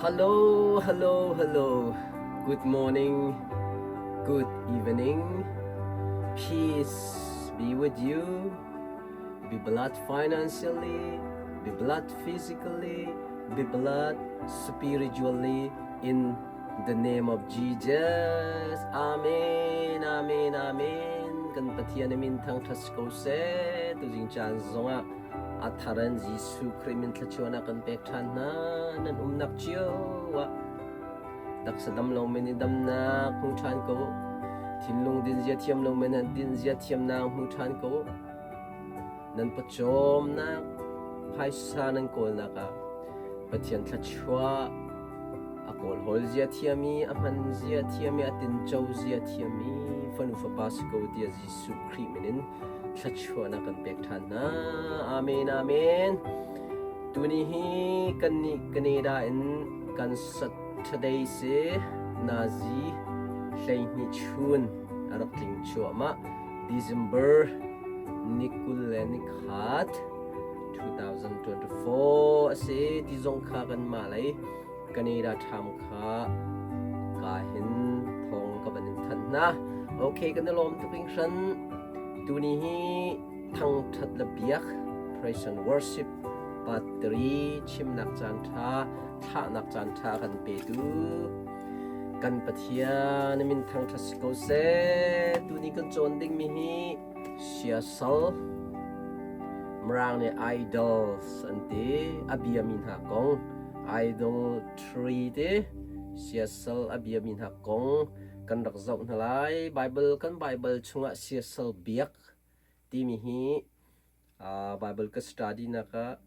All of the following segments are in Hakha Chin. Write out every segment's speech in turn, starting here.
Hello, hello, hello. Good morning, good evening. Peace be with you. Be blessed financially, be blessed physically, be blessed spiritually in the name of Jesus. Amen, amen, amen. Kan Pathian min thangṭhat si ko seh. Tuzing caan zongah a thar in Jesuh Khrih min thluachuahnak kan pek ṭhan hna. Nan umnak cio ah taksa dam lo men i damnak hmu ṭhan ko. Thinlung dinzia thiam lo men ah dinzia thiamnak hmu ṭhan ko. Nan pawcawmnak phaisa nan kawlnak ah Pathian thluachuah a kawlhawl zia thiam i a hman zia thiam i a tinco zia thiam i fanu fapa si ko tiah Jesuh Khrih min in thluachuahnak kan pek ṭhan hna. Amen, amen. Tuni hi kannih Canada in kan Saturday si nazi 12 chun a rak tling cuahmah. December ni 21 2024 a si ti zong kha kanmah lei Canada ṭham kha ka hin thawng ka van in thanh hna. Okay, kan i lawm tuk hringhran. Tuni hi thangṭhat le biak praise and worship part 3 chimnak caan ṭha thlahnak caan ṭha kan petu kan Pathian min thangṭhat si ko seh. Tuni kan cawn dingmi hi siasal Mirang nih idols an ti a biami hna kong idolatry ti siasal a biami hna kong kan rak zoh hna lai. Bible kan Bible chungah siasal biak timi hi Bible ka study nak ah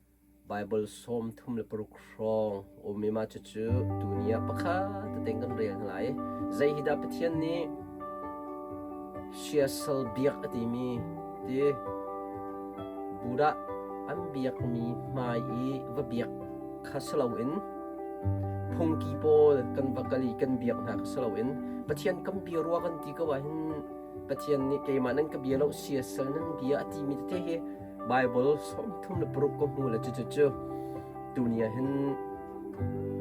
Bible 36 hrawng um i mah cucu tuni ah pakhat tete kan rel hna lai. Zei hi dah Pathian nih siasal biak a timi ti Buddha an biakmi hmai i va biak kha si loin phungki pawl kan va kal i kan biak hna kha si loin Pathian kan bia rua kan ti ko ahhin Pathian nih keimah nan ka bia lo siasal nan bia a timi tete hi Bible 36 ka hmu le cucu cu tuni ah hin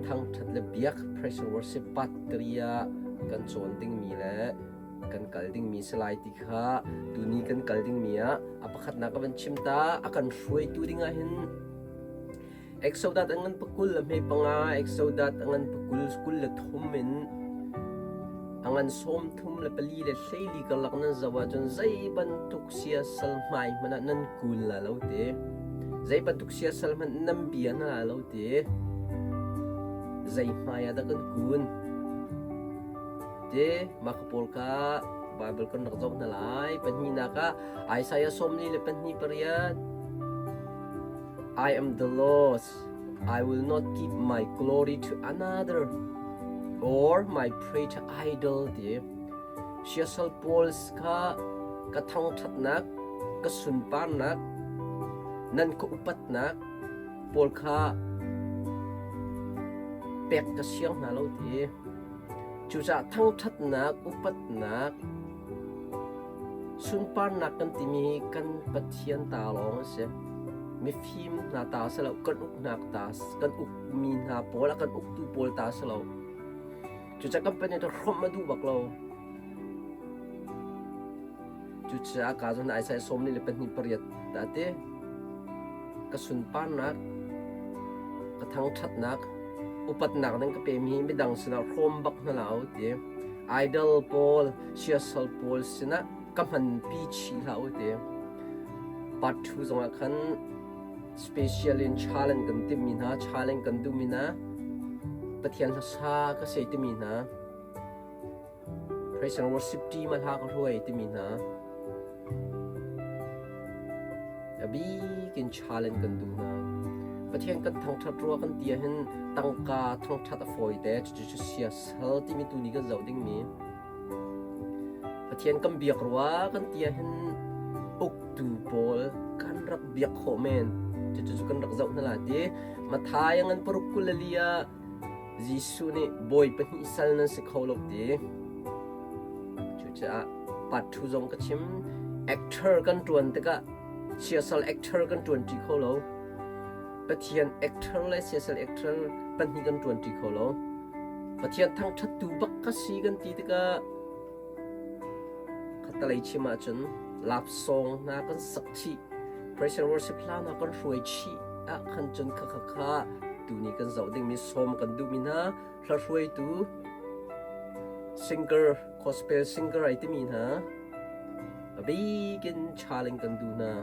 thangṭhat le biak praise and worship part 3 ah kan cawn dingmi le kan kal dingmi si lai ti kha tuni kan kal dingmi ah a pakhatnak ka van chim ta a kan hruaitu ding ah hin Exodus a ngan pakul le hme panga, Exodus a ngan pakul 23 in a ngan 34 le 14 karlak nan zoh ahcun zei bantuk siasal hmai hmanh ah nan kun la lo ti. Zei bantuk siasal hmanh nan bia hna la lo ti. Zei hmai ah dah kan kun? Ti mah ka pawl kha Bible kan rak zoh hna lai. Pahnihnak ah Isaiah 42 8. I am the Lord. I will not give my glory to another or my praise to idol ti. Siasal pawl kha ka thangṭhatnak, ka sunparnak, nan ka upatnak pawl kha pek ka siang hna lo ti. Cucaah thangṭhatnak, upatnak, Sunparnak kan timi hi kan Pathian ta lawng a si. Mifim hna ta si lo, kan uknak ta, kan ukmi hna pawl, a kan uktu pawl ta si lo. Cucaah kan Pathian cu hrawmh a duh bak lo. Cucaah ka zawn Isaiah 42 dah ti. Ka sunparnak, ka thangṭhatnak, upatnak ding ka pemi hi midang sinah hrawm bak hna hlah u ti. Idol pawl, siasal pawl sinah ka hmanpi chih hlah u ti. Part 2 zongah khan special in challenge kan timhmi hna, challenge kan duhmi hna, Pathian hlasa ka sei timi hna, Praise and worship team a hla ka hruai timi hna a bik in challenge kan duh hna. Pathian kan thangṭhat rua kan ti ahhin tangka thangṭhat a fawi te cucu siasal timi tu nih kan zoh dingmi Pathian kan biak rua kan ti ahhin uktu pawl kan rak biak khawh men cucu kan rak zoh hna la ti Mathai a ngan paruk 24 ah Jesuh nih bawi pahnih sal nan si kho lo ti. Cucaah part 2 zong ka chim. Actor kan ṭuan tikah siasal actor kan ṭuan ṭi kho lo. Pathian actor le siasal actor Pahnih kan ṭuanṭi kho lo. Pathian thangṭhattu bak ka si kan ti tikah khattalei chim ahcun love song hna kan sak chih, praise and worship hla hna kan hruai chih ah khan cun kha kha kha tuni kan zoh dingmi sawm kan duhmi hna hla hruaitu singer gospel singer ai timi hna a bikin challenge kan duh hna.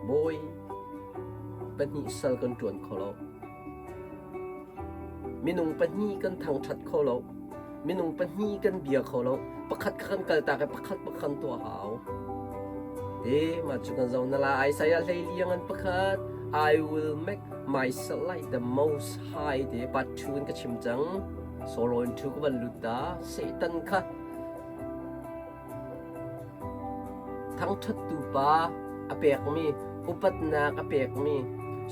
Bawi pahnih sal kan ṭuan kho lo. Minung pahnih kan thangṭhat kho lo. Minung pahnih kan bia kho lo. Pakhat kha kan kaltak i pakhat pakhat kan tuah hau. Te mah cu kan zoh na la Isaiah 42 an pakhat I will make myself like the most high te part 2 in ka chim cang. Solo in 2 ka van lut ta. Satan kha Thangṭhattu pa a pekmi, upatnak a pekmi,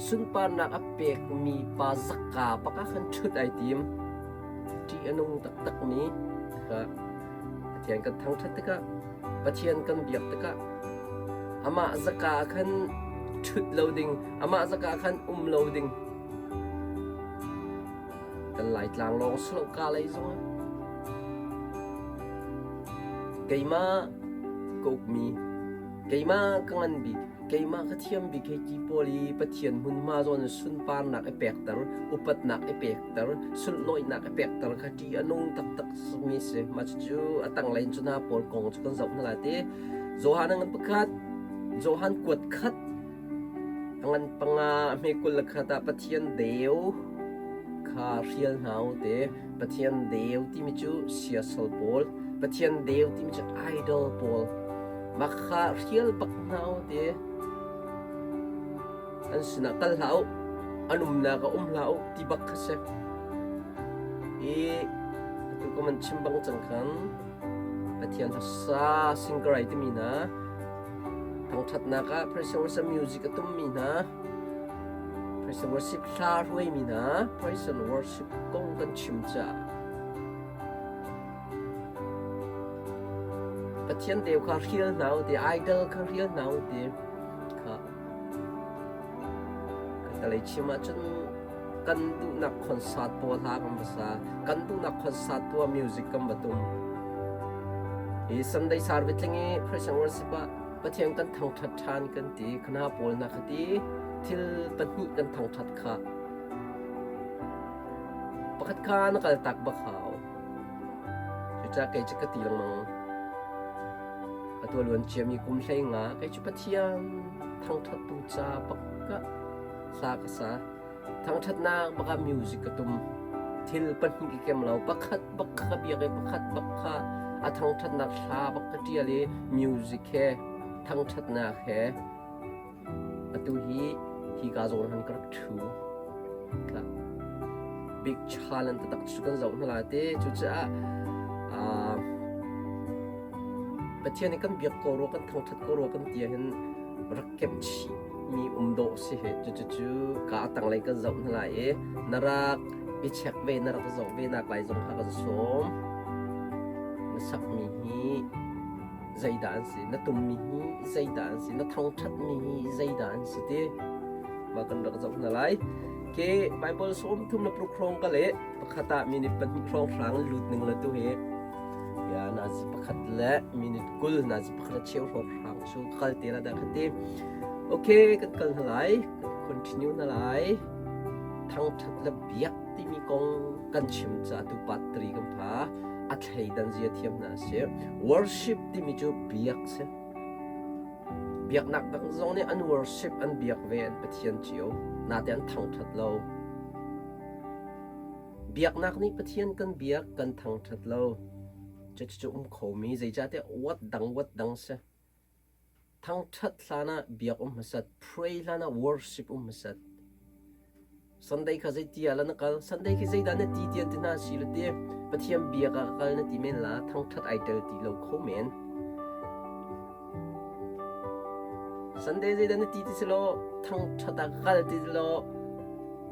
sunparnak a pekmi pa zakka bak ah khan ṭhut ai tim. Ṭih a nung taktakmi kha Pathian kan thangṭhat tikah, Pathian kan biak tikah, amah zaka ah khan ṭhut lo ding, amah zaka ah khan um lo ding. Kan Laitlang lawng si lo ka lei zongah keimah ka ukmi, keimah ka ngan bik, keimah ka thiam bik hei ti pawl i Pathian hmunhma zawn in sunparnak i pekter, upatnak i pekter, sunlawihnak i pekter kha ṭih a nung taktak mi si. Mah cucu a tanglei in cu hna pawl kong cu kan zoh hna lai ti. Johan a ngan pakhat, Johan kuat khat, A ngan panga a hme 21 ah Pathian deu kha hrial hna u ti. Pathian deu timi cu siasal pawl, Pathian deu timi cu idol pawl. Mah kha hrial bak hna u ti. An sinah kal hlah u, an umnak ah um hlah u ti bak kha si. I atu ka man chim bang cang khan Pathian hlasa singer ai timi hna Thangṭhatnak ah praise and worship music a tummi hna, praise and worship hla hruaimi hna, praise and worship kong kan chim caah Pathian deu kha hrial hna u ti, idol kha hrial hna u ti kha ka chim ahcun kan duhnak concert pawl hla kan va sa, kan duhnak concert tuah music kan va tum. Hi Sunday service tling i praise and worship ah Pathian kan thangṭhat ṭhan kan ti, khana pawl na ka ti, thil pahnih kan thangṭhat kha. Pakhat kha na kal tak bak hau. Cucaah kei cu ka ti lengmang. Atu luan ciami kum hlei nga kei cu Pathian thangṭhattu ca bak ka hla ka sa. Thangṭhatnak bak ah music ka tum. Thil pahnih ka kem lo. Pakhat bak kha ka biak i pakhat bak kha a thangṭhatnak hla bak ka ṭial i music he thangṭhatnak he atu hi hi ka zawn han ka rak ṭhu. Big challenge taktak cu kan zoh hna lai te. Cucaah uh, Pathian nih kan biak ko rua, kan thangṭhat ko rua kan ti ahhin rak kemh chih mi um dawh si hi. Cucu ka a tanglei kan zoh hna lai i na rak i check ve, na rak zoh ve nak lai zong kha kan sawm. Na sakmi hi zeidah an si, na tummi hi zeidah an si, na thangṭhatmi hi zeidah an si ti mah kan rak zoh hna lai. Ke Bible sawm thum na pruk hrawng ka le pakhat ah minute pahnih hrawng hrang lut ning le tu hi ya nazi pakhat le minute 20 nazi pakhat cheu hrawng hrang cu kal te la dah ka ti. Okay, kan kal hna lai, kan continue hna lai. Thangṭhat le biak timi kong kan chim ca tu part 3 kan pha. A thleidan zia thiam hna si. Worship timi cu biak si. Biaknak dang zong nih an worship an biak ve an Pathian cio. Nate an thangṭhat lo. Biaknak nih Pathian kan biak kan thangṭhat lo. Cucu um khomi zeicahtiah wat dang wat dang si. Thangṭhat hlan ah biak um hmasat, pray hlan ah worship um hmasat. Sunday kha zeiti ah la na kal? Sunday khi zeidah na ti tian ti hna si le ti Pathian biak ah ka kal na ti men la thangṭhat ai tel ti lo kho men. Sunday zeidah na ti ti si law thangṭhat ah ka kal ti si law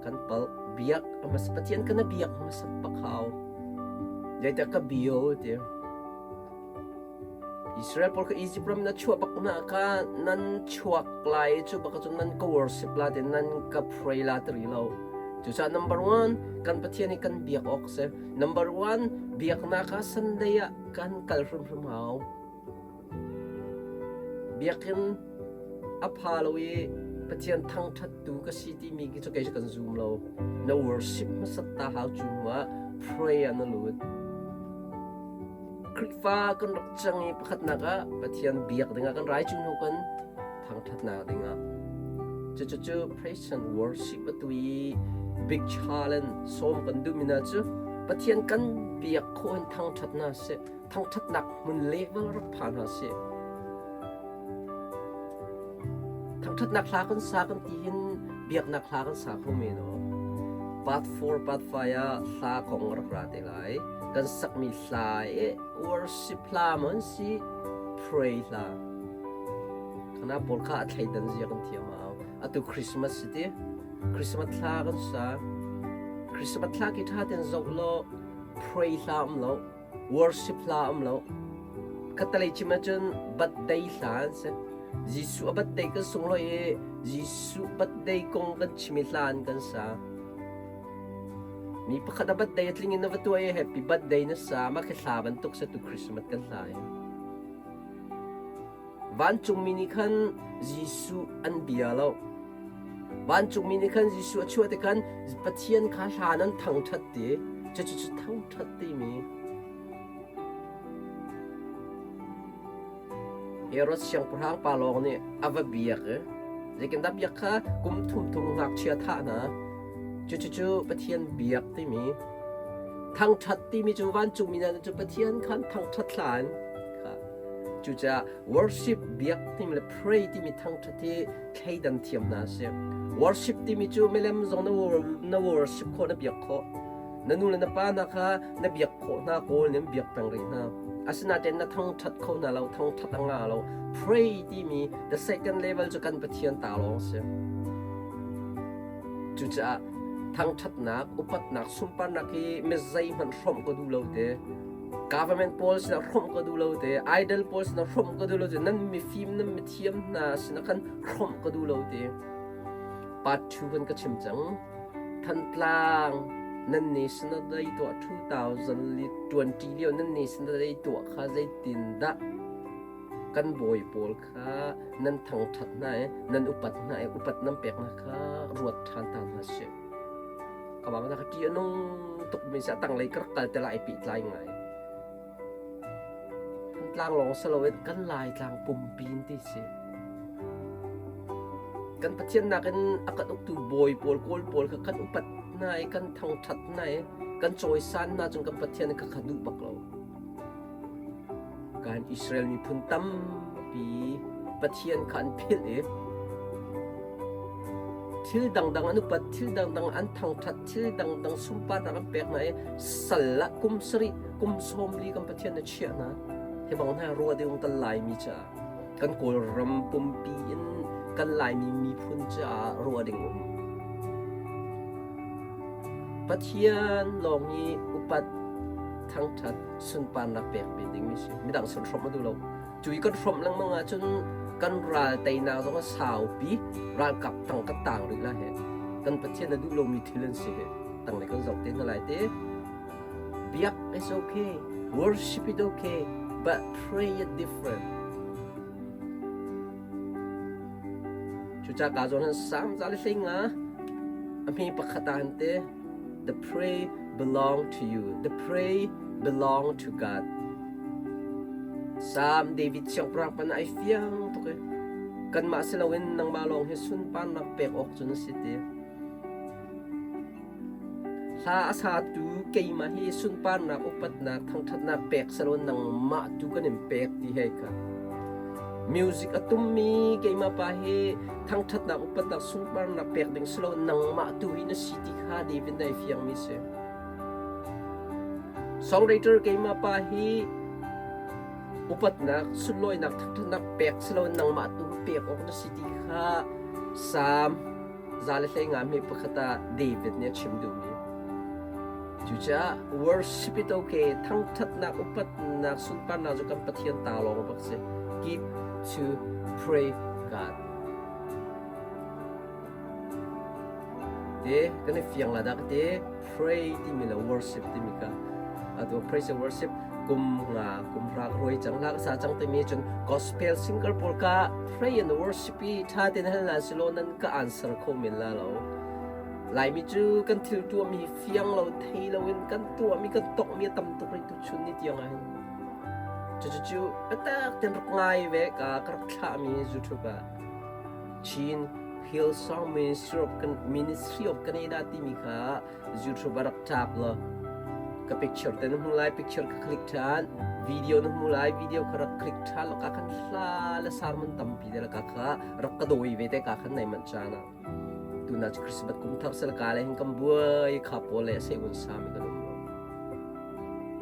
kan pal biak hmasa Pathian ka na biak hmasat bak hau. Zeidah ka bio ti. Israel pawl kha Egypt ram na chuah bak hna kha nan chuak lai cu bak cun nan ka worship la te nan ka pray la ti lo. Cucaah number one kan Pathian hi kan biak awk si. Number one biaknak ah Sunday ah kan kal hrimhrim hau. Biakinn a pha lo i Pathian thangṭhattu ka si timi khi cu kei cu kan zum lo. Na worship hmasat ta hau cu hnuah pray ah na lut. Khrihfa kan rak cang i pakhatnak ah Pathian biak dingah kan rai cu hnu kan thangṭhatnak dingah. Cucu praise and worship atu i big challenge sawm kan duhmi hna cu Pathian kan biak khawh in thangṭhat hna sih. Thangṭhatnak hmun level rak pha hna sih. Thangṭhatnak hla kan sa kan ti hin biaknak hla kan sa kho men aw. Part 4, part 5 ah hla kong rak ra te lai. Kan sakmi hla i worship hla maw an si, pray hla. Kana pawl kha a thleidan zia kan thiam au. Atu Christmas si ti. Christmas thla kan sa. Christmas thla ki ṭha ten zoh law pray hla um lo. Worship hla um lo. Khatalei chim ahcun birthday hla an si. Jesuh a birthday kan sunglawi i Jesuh birthday kong kan chim i hla an kan sa. Mi pakhat a birthday a tling in na va tuah i happy birthday na sa mah khi hla bantuk sa tu Christmas kan hla i. Vancungmi nih khan Jesuh an bia lo. Vancungmi nih khan Jesuh a chuah tikhan Pathian kha hlan an thangṭhat ti. Cucu thangṭhat timi Herod siangpahrang pa lawng nih a va biak i zeitindah biak kha kum thum thum ngakchia thah hna. Cucu Pathian biak timi thangṭhat timi cu vancungmi hna cu Pathian khan thangṭhat hlan kha Cucaah worship biak timi le pray timi thangṭhat hi thleidan thiam hna a si. Worship timi cu milem zong na worship khawh na biak khawh. Na nu le na pa hna kha na biak khawh hna kawl nih an biak peng rih hna. Asinain na thangṭhat kho hna lo, thangṭhat a ngah lo. Pray timi the second level cu kan Pathian ta lawng a si. Cucaah thangṭhatnak, upatnak, sunparnak hi mi zeihmanh hrawmh ka duh lo te. Government pawl sinah hrawmh ka duh lo te, idol pawl sinah hrawmh ka duh lo te, nan mifim nan mithiam hna sinah khan hrawmh ka duh lo te. Part 2 kan ka chim cang. Thantlang nan ni sinah dei tuah 2020 lio nan ni sinah dei tuah kha zeitin dah kan bawi pawl kha nan thangṭhat hna i nan upat hna i upat nan pek hna kha ruat ṭhan ta hna sih. Ka bang na ka ṭih a nung tuk mi si a tanglei ka rak kal te lai pehtlai ngai. Tlang lawng si loin kan Laitlang pumpi in ti si. Kan Pathian nakin a kan uktu bawi pawl kawl pawl kha kan upat hna i kan thangṭhat hna i kan cawisan hna cun kan Pathian kha kha duh bak lo. Kan Israel miphun tampi Pathian kha an philh i thil dangdang an upat, thil dangdang an thangṭhat, thil dangdang sunparnak an pek hna i sal ah kum sarih, kum 40 kan Pathian na chiah hna. Hi bang hna rua ding kan Laimi caah kan Kawlram pumpi in kan Laimi miphun caah rua ding um. Pathian lawng hi upat thangṭhat sunparnak pek ve dingmi si. Midang sin hrawmh a duh lo. Cu i kan hrawmh lengmang ahcun kan ral teinak zong a saupi ralkap tang kan tang rih lai he. Kan Pathian a duh lomi thil an si he. Tanglei kan zoh te hna lai te. Biak is okay, worship is okay, but pray is different. Cucaah ka zawn han sam za le hlei nga a hme pakhat ah han te the prey belong to you the prey belong to God Psalm David siangpahrang pan ai fiang tuk i kanmah si loin nangmah lawng hi sunparnak pek awk cu na si ti Hla a satu keimah hi sunparnak upatnak thangṭhatnak pek selaw nangmah tu kan in pek ti hei kha. Music a tummi keimah pa hi thangṭhatnak upatnak sunparnak pek ding selaw nangmah tu hi na si ti kha David nih ai fiangmi si. Songwriter keimah pa hi upatnak sunlawinak thangṭhatnak pek selaw nangmah tu pek awk na si ti kha Psalm 115 mi pakhat ah David nih a chim duhmi. Cucaah worship it okay, thangṭhatnak, upatnak, sunparnak cu kan Pathian ta lawng bak si. Give to pray God. Te kan i fiang la dah ka te pray timi le worship timi ka atu praise and worship kum nga kum ra ka cang la ka sa cang timi cun gospel singer pawl ka pray and worship i tha ten hal na silo nan ka answer kho men la lo. Laimi cu kan thil tuahmi hi fiang lo, thei loin kan tuahmi, kan tongmi a tam tuk rih tuchun ni tiang ah hin. Cucu biatak tein rak ngai ve ka ka rak thlahmi YouTube ah Chin Hillsong Ministry of, Ministry of Canada timi kha YouTube ah rak tap law ka picture te na hmu lai, picture ka click ṭhan, video na hmu lai, video kha rak click ṭhan law ka khan hla le sermon tampi te la ka kha rak ka dawi ve te ka khan nai manh caan ah. Tuna cu Christmas kum thar sel ka le hin kan buai kha pawl le sei un sami kan um lo.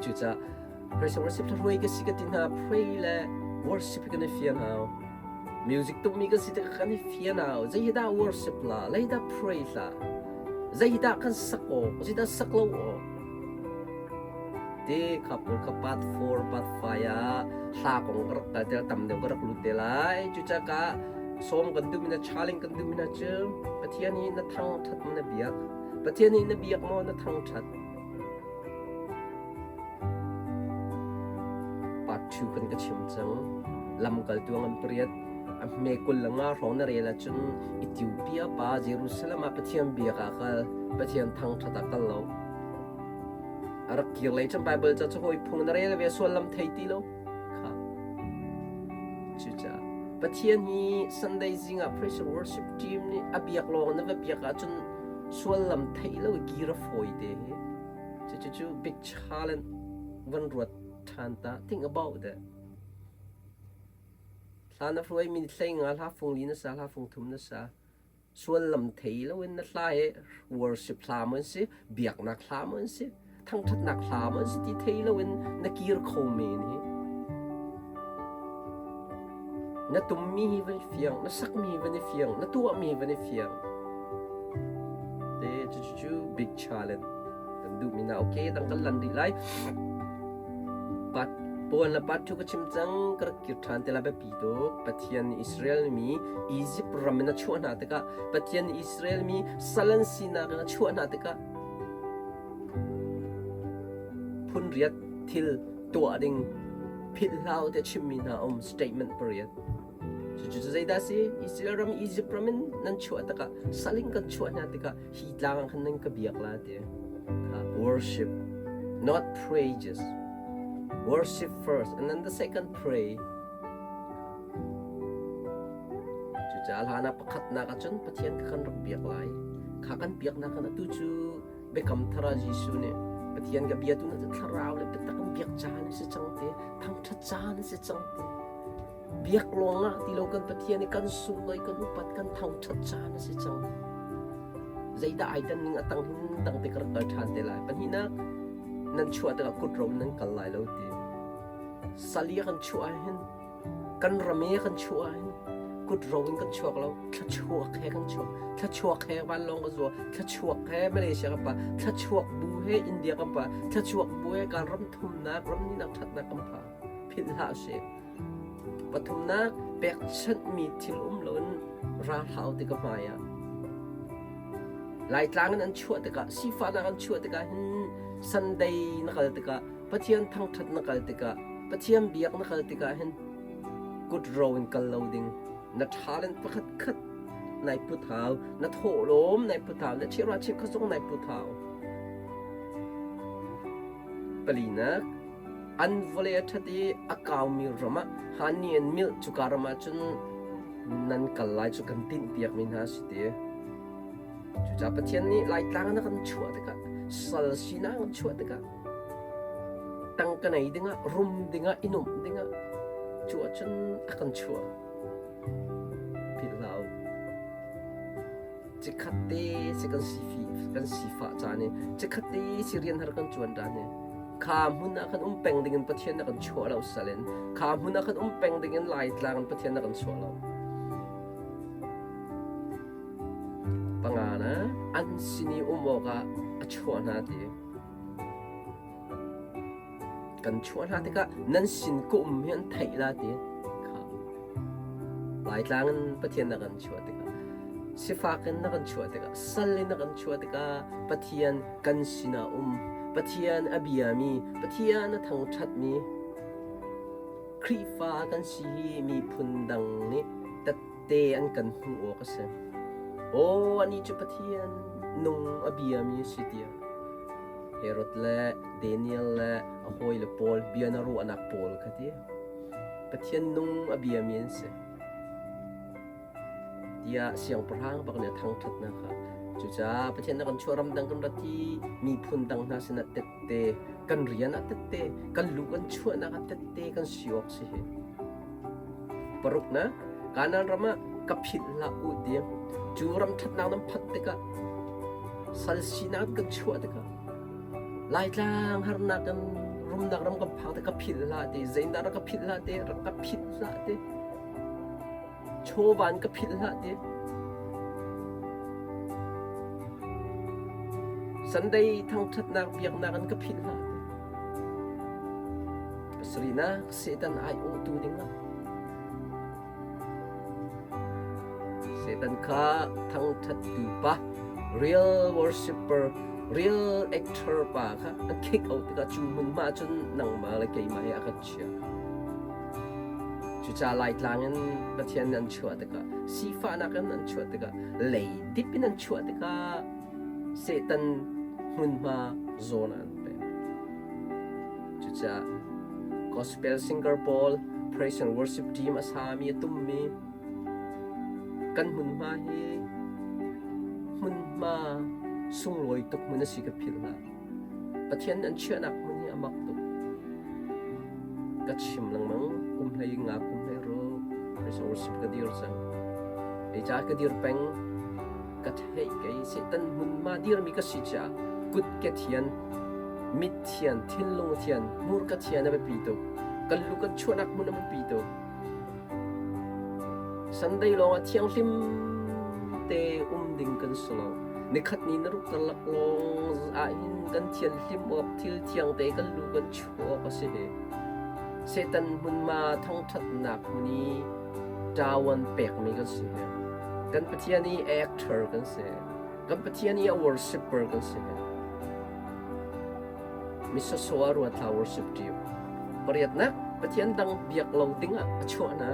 Cucaah praise and worship hruai ka si ka ti hna pray le worship kan i fian hau. Music tuk mi kan si tikah kan i fian hau. Zei hi dah worship la, lei dah pray la. Zei hi dah kan sak awk, zei dah sak lo awk. Te kha pawl kha part 4, part 5 ah hla kong ka rak kal te tam deuh ka rak lut te lai. Cucaah sawm kan duhmi na challenge kan duhmi na cu Pathian hi na thangṭhat maw na biak? Pathian hi na biak maw na thangṭhat? Part 2 kan ka chim cang. Lamkaltu an pariat a hme kul le nga hrawng na rel ahcun Ethiopia pa Jerusalem ah Pathian biak ah kal, Pathian thangṭhat ah kal lo. A rak kir lei cun Bible ca cu hawi phung na rel ve suallam thei ti lo. Kha. Cucaah Pathian hi Sunday zing ah praise and worship team nih a biak lawng na va biak ahcun suallam theih lo kir a fawi te hi. Cucu cu big challenge van ruat ṭhan ta. Think about that. Hla na hruai mi hlei nga hla fung li na sa hla fung thum na sa. Suallam thei loin na hla hi worship hla maw an si, biaknak hla maw an si, thangṭhatnak hla maw an si ti thei loin na kir kho men hi. Na tummi hi van i fiang, na sakmi hi van i fiang, na tuahmi hi van i fiang. Te cucu big challenge. Kan duhmi na okay dang kan lan rih lai. Pat Paul na part 2 ka chim cang ka rak kir ṭhan te lai biapi tuk. Pathian nih Israel mi Egypt ram in a chuah hna tikah Pathian nih Israel mi sal an sinak in a chuah hna tikah phun riat thil tuah ding philh hlah u tiah chimmi hna um statement pariat. Cucu zeidah si? Israel ram Egypt ram in nan chuah tikah sal in kan chuah hna tikah hi tlang ah khan nan ka biak la ti. Worship, not pray just. Worship first and then the second pray. Cucaah hlan ah pakhatnak ahcun Pathian kha kan rak biak lai. Kha kan biaknak kan atu cu biakam thar ah Jesuh nih Pathian ka bia tu na thlarau le biatak in biak caan a si cang te, thangṭhat caan a si cang te. Biak lawng ah ti lo kan Pathian i kan sunglawi kan upat kan thangṭhat caan a si cang. Zeidah ai dan ning a tang hin tang te ka rak kal ṭhan te lai. Pahnihnak nan chuah tikah kut ro nan kal lai lo ti. Sali kan chuah ah hin kan ram i kan chuah ah hin kut ro in kan chuak lo thluachuak he kan chuak thluachuak he vanlawng ka zua thluachuak he Malaysia kan pa thluachuak bu he India kan pa thluachuak bu he kan ram thumnak ram ninak ṭhatnak kan pha philh hlah usih Pathumnak, pekchanhmi thil um loin ra hlah u ti ka hmai ah. Laitlang in an chuah tikah, sifahnak an chuah tikah hin Sunday na kal tikah, Pathian thangṭhat na kal tikah, Pathian biak na kal tikah hin kut ro in kal lo ding. Na talent pakhat khat nai put hau, na thawhlawm nai put hau, na cheuhra cheukhat zong nai put hau. Palinak, An vawlei a ṭhat i a kaumi ram ah honey and milk cuka ram ah cun nan kal lai cu kan tinhpiakmi hna a si ti. Cucaah Pathian nih Laitlang in a kan chuah tikah, sal sinak in chuah tikah, tangka nei dingah, rum dingah, i nuamh dingah, cu ahcun a kan chuah. Philh hlah u. Cikhat te si kan sifi kan sifah caan i cikhat te si rian har kan ṭuan ṭan i kha hmun ah khan um peng dingin Pathian na kan chuah lo salin kha hmun ah khan um peng dingin Laitlang in Pathian na kan chuah lo. Panga na an sin i um awkah a chuah hna ti. Kan chuah hna tikah nan sin ka um hi an theih la ti kha. Laitlang in Pathian na kan chuah tikah sifak in na kan chuah tikah sal in na kan chuah tikah Pathian kan sinah um Pathian a biami Pathian a thangṭhatmi Khrihfa kan si hi miphun dang nih tette an kan hmuh awk a si. Aw, anih cu Pathian nung a biami a si tiah Herod le Daniel le a hawile pawl bia na ruahnak pawl kha ti. Pathian nung a biami an si. Tiah siangpahrang bak nih a thangṭhatnak kha. Cucaah Pathian na kan chuah ramdang kan rat i miphun dang hna sinah tette kan rian ah tette kan lu kan chuahnak ah tette kan si awk si hi. Paruk na Kanaan ram ah ka philh hlah u ti cu ram ṭhatnak nan phanh tikah sal sinak kan chuah tikah Laitlang harnak kan rumnak ram kan phak tikah ka philh hlah ti zeidah rak ka philh hlah ti rak ka philh hlah ti Chawvan ka philh hlah ti. Sunday thangṭhatnak biaknak in ka philh hlah ti. Pasarihnak Satan aiawhtu dingah Satan kha thangṭhattu pa real worshipper real actor pa kha a kick out tikah cu hmunhma cun nangmah le keimah hi a kan chiah. Cucaah Laitlang in Pathian nih an chuah tikah, sifahnak in an chuah tikah, leidip in an chuah tikah Satan hmunhma zawn ah an pek. Cucaah gospel singer pawl, praise and worship team a sami, a tummi, kan hmunhma hi hmunhma sunglawi tuk hmun a si ka philh hna. Pathian an chiahnak hmun hi a mak tuk. Ka chim lengmang, kum hlei nga kum hlei ruk Christ worship ka dir cang. Ei ca ka dir peng, ka theih kei Satan hmunhma dirmi ka si caah kut ke thian, mit thian, thinlung thian, hmurka thian a biapi tuk. Kan lu kan chuahnak hmun a biapi tuk. Sunday lawng ah thianghlim te um ding kan si lo. Nikhat ni na ruk karlak lawng ahhin kan thianhlim awk thil thiang te kan lu kan chuah awk a si hi. Satan hmunhma thangṭhatnak hmun i ṭawan pekmi kan si hi. Kan Pathian i actor kan si. Kan Pathian i a worshipper kan si hi. Misasua ruat hlah worship team. Pariatnak, Pathian dang biak lo dingah a chuah hna.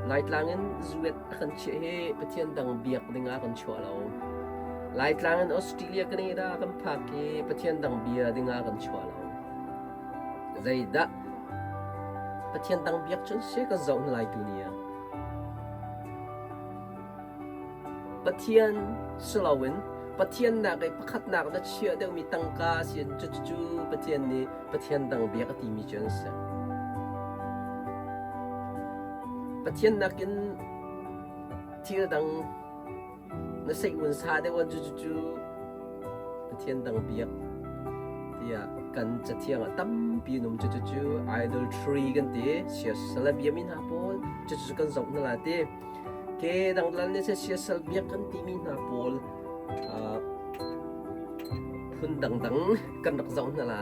Laitlang in zuet a kan chiah hi Pathian dang biak dingah kan chuah lo. Laitlang in Australia Canada kan phak hi Pathian dang bia dingah kan chuah lo. Zeidah Pathian dang biak cun si kan zoh hna lai tu ni ah. Pathian si loin Pathian nak i pakhatnak na chiah deuhmi tangka si cucu Pathian nih Pathian dang biak a timi cu an si. Pathian nakin thil dang na seih-un sa deuh ah cucu Pathian dang biak tiah kan cathiang ah tampi an um cucu idolatry kan ti siasal a biami hna pawl cucu kan zoh hna la ti. Ke dangdang nih siasal biak kan timi hna pawl phun dangdang kan rak zoh hna la.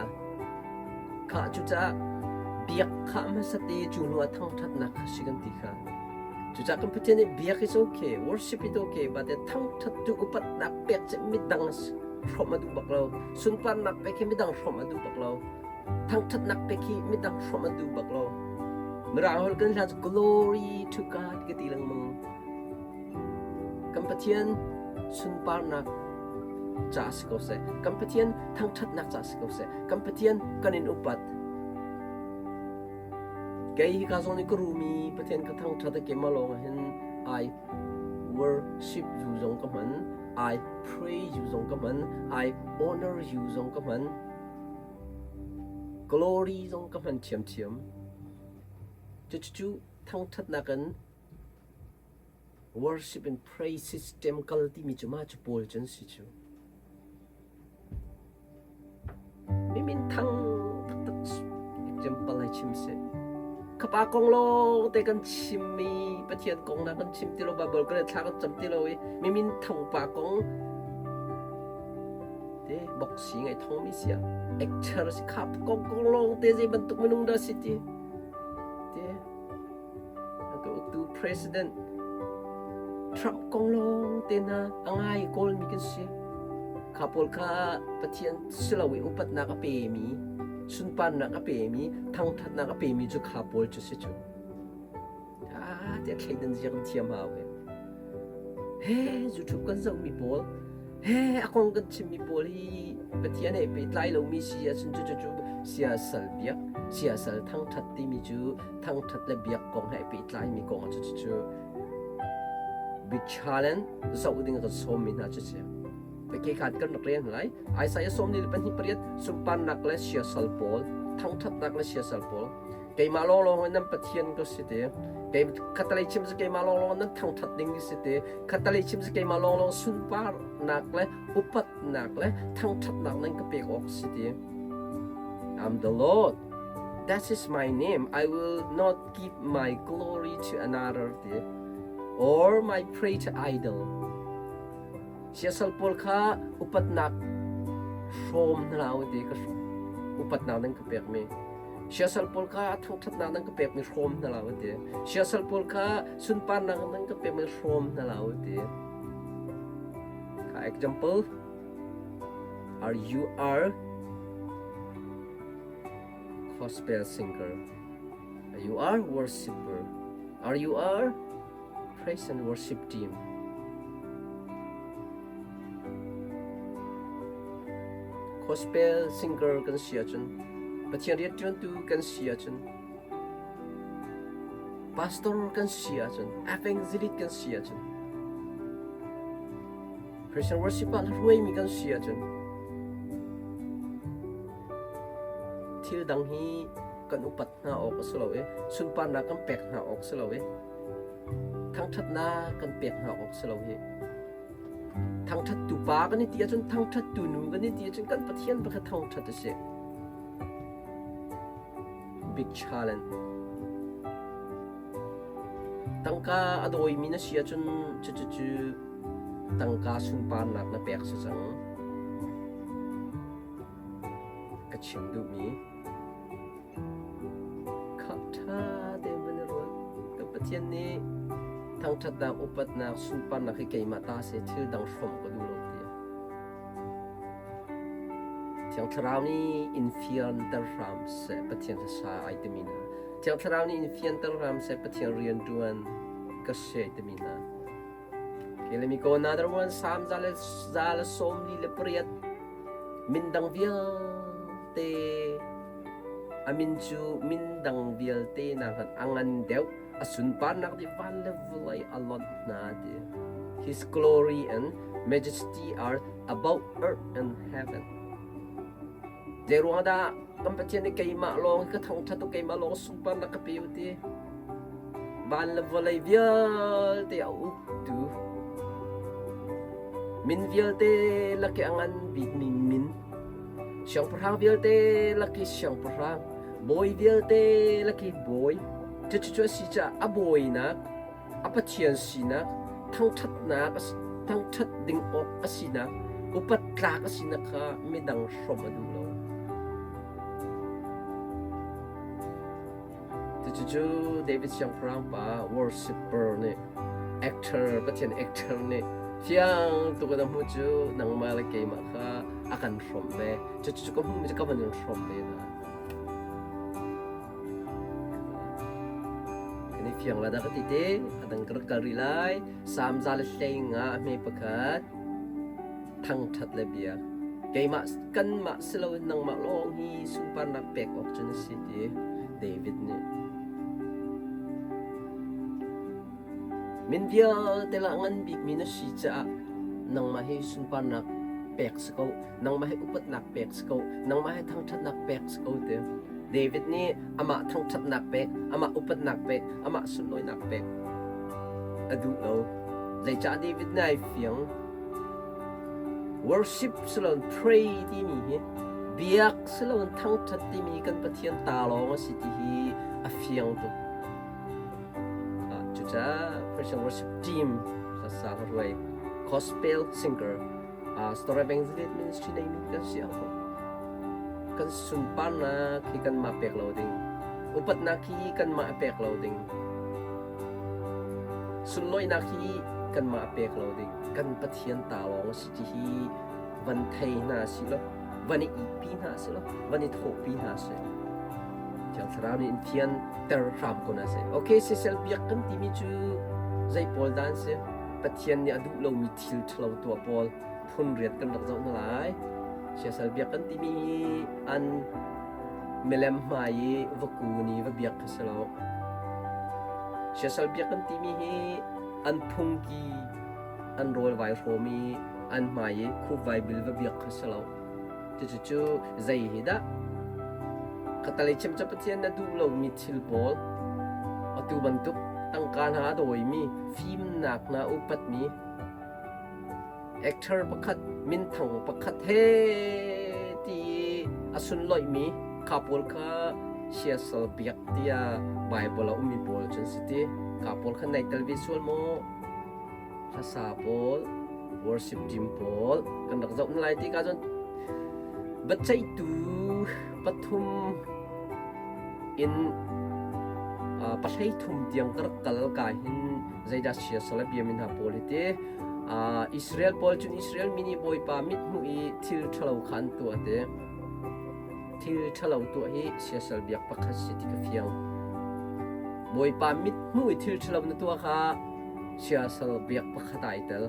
Khah cucaah biak kha hmasa te cu hnu ah thangṭhatnak kha si kan ti kha. Cucaah kan Pathian nih biak is okay, worship is okay, but thangṭhat tu upatnak pek cu midang hrawmh a duh bak lo. Sunparnak pek hi midang hrawmh a duh bak lo. Thangṭhatnak pek hi midang hrawmh an duh bak lo. Mirang holh kan hla cu glory to God ka ti lengmang. Kan Pathian sunparnak ca si ko seh. Kan Pathian thangṭhatnak ca si ko seh. Kan Pathian kan in upat. Kei hi ka zong nih ka rumi Pathian ka thangṭhat a keimah lawng hin I worship you zong ka hman. I pray you zong ka hman. I honor you zong ka hman. Glory zong ka hman ṭhiamṭhiam. Cucu thangṭhatnak in worship and praise system kal timi cu mah cu pawl cu an si cu. Mi minthang taktak example hei chim seh. Khapa kong lawng te kan chimmi Pathian kong na kan chim ti lo Bible kan thla kan cam ti lo i mi minthang pa kong te. Boxing ai thongmi si ah actor si khap kong kong lawng te zei bantuk minung dah si ti te ka uktu president Trump kong lawng te hna a ngai kawlmi kan si. Kha pawl kha Pathian silo i upatnak a pemi, sunparnak a pemi, thangthatnak a pemi cu kha pawl cu si cu. Ah, tiah thleidan zia kan thiam hau he. He, YouTube kan zohmi pawl, he, a kong kan chimmi pawl hi Pathian he pehtlai lomi si ahcun cu cu cu siasal biak, siasal thangthat timi cu thangthat le biak kong he pehtlaimi kong ah cu cu cu big challenge zoh ding kan sawmmi hna cu si. Ke khat kan rak rel lai. Isaiah 42 sunparnak le siasal pawl, thangthatnak le siasal pawl keimah lawnglawng in nan Pathian ka si te kei khatalei chim cu keimah lawnglawng nan thangthat ding si te khatalei chim cu keimah lawnglawng sunparnak le upatnak le thangthatnak nan ka pek awk si te. I'm the Lord, that is my name. I will not give my glory to another te or my praise to idol. Siasal pawl kha upatnak hrawm hna u ti ka upatnak nan ka pekmi. Siasal pawl kha thangṭhatnak nan ka pekmi hrawm hna la u ti. Siasal pawl kha sunparnak nan ka pekmi hrawm hna la u ti. Ka example are you are gospel singer. Are you are worshipper. Are you are praise and worship team. Gospel singer kan si ahcun Pathian rianṭuantu kan si ahcun pastor kan si ahcun evangelist kan si ahcun praise and worship ah hruaimi kan si ahcun thil dang hi kan upat hna awk a si lo i sunparnak kan pek hna awk si lo i Thangṭhatnak kan pek hna awk si lo hi. Thangṭhattu pa kan i ti ahcun thangṭhattu nu kan i ti ahcun kan Pathian pakhat thangṭhat a si. Big challenge. Tangka a dawimi na si ahcun cucucu tangka sunparnak na pek si cang. Ka chim duhmi. Khamh ṭha tein van i ruat. Kan Pathian nih thangṭhatnak, upatnak, sunparnak hi keimah ta seh thil dang hrawmh ka duh lo tiah. Thiang Thlarau nih in fianter hram seh Pathian sa ai timi hna. Thiang Thlarau nih in fianter hram seh Pathian rianṭuan ka si ai timi hna. Okay, let me go another one. Psalm 148. Mindang vialte a min cu mindang vialte nakin a ngan deuh. A sunparnak nih van le vawlei a lonh hna ti. His glory and majesty are above earth and heaven. Zei ruang dah kan Pathian nih keimah lawng ka thangṭhat u, keimah lawng sunparnak ka pe u ti. Van le vawlei vialte a uktu min vialte lak i a ngan bikmi min siangpahrang vialte lak i siangpahrang bawi vialte lak i bawi cucu a si caah a bawinak a Pathian sinak thangṭhatnak thangṭhat ding awk a sinak upat tlak a sinak kha midang hrawmh a duh lo. Cucu David siangpahrang pa worshipper nih actor Pathian actor nih fiang tuk in a hmuh cu nangmah le keimah kha a kan hrawmh ve. Cucu ka hmuhmi cu ka van in hrawmh ve hna. Kan i fiang la dah ka ti te a dang ka rak kal rih lai. Salm 115 a hme pakhat thangṭhat le biak. Keimah kanmah si loin nangmah lawng hi sunparnak pek awk cu na si ti David nih. Min vialte lah ngan bikmi na si caah nangmah hi sunparnak pek si ko, nangmah hi upatnak pek si ko, nangmah hi thangṭhatnak pek si ko ti. David nih amah thangṭhatnak pek, amah upatnak pek, amah sunlawinak pek a duh lo. Zeicah David nih ai fiang? Worship siloin pray timi hi biak siloin thangṭhat timi kan Pathian ta lawng a si ti hi a fiang tuk. Cucaah Christian worship team hlasa hruai gospel singer. Pastor Evangelist Ministry neimi kan si ko. Kan sunparnak hi kanmah pek lo ding. Upatnak hi kanmah pek lo ding. Sunlawinak hi kanmah pek lo ding. Kan Pathian ta lawng a si ti hi van thei hna si lo, van i ihpi hna si lo, van i thawhpi hna si. Thiang Thlarau nih in thian ter hram ko na si. Okay, sisel biak kan timi cu zei pawl dan si? Pathian nih a duh lomi thil ṭhalo tuah pawl phun riat kan rak zoh hna lai. Siasal biak kan timi hi an milem hmai i va kun i va biak kha si lo. Siasal biak kan timi hi an phungki an rawl vai hrawm i an hmai i khupvai bil va biak kha si lo. Cucu zei hi dah? Khatalei chim cu Pathian na duh lomi thil pawl atu bantuk tangka hna a dawimi fimnak hna upatmi actor pakhat minthang pakhat he ti a sunloihmi kha pawl kha siasal biak tiah Bible a ummi pawl cun si ti kha pawl kha nai tel ve sual maw hlasa pawl worship team pawl kan rak zoh lai ti ka cun biaceihtu pathum in pahlei thum tiang ka rak kal ka hin zeidah siasal a biami hna pawl hi ti Israel pawl cun Israel mi nih Bawipa mithmuh i thil ṭhalo kha an tuah te thil ṭhalo tuah hi siasal biak pakhat si ti ka fiang Bawipa mithmuh i thil ṭhalo na tuah kha siasal biak pakhat ai tel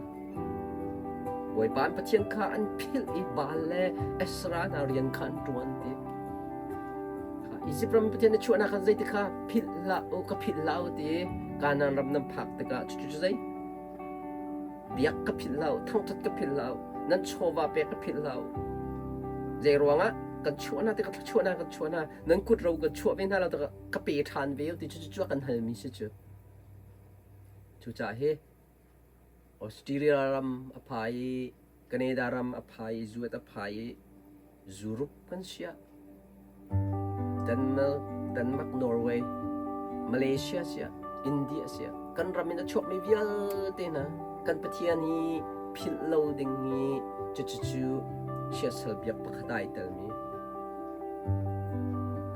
Bawipa an Pathian kha an philh i Baal le Asherah hna rian kha an ṭuan ti. Izipt ram Pathian na chuahnak khan zeiti kha philh hlah u ka philh hlah u ti Kanaan ram nan phak tikah cucu cu zei biak ka philh hlah u thangṭhat ka philh hlah u nan chawva pek ka philh hlah u zei ruangah kan chuahnak tikah thluachuahnak kan chuahnak nan kut ro kan chuah ve hna lo tikah ka pe ṭhan ve u ti cucu cu a kan halmi si cu cucaah hi Australia ram a phai i Canada ram a phai i zuat a phai i Europe kan siah Denmark, Denmark, Norway, Malaysia siah India siah kan ram in a chuakmi vialte hna kan Pathian hi philh lo ding hi cucucu siasal biak pakhat ai telmi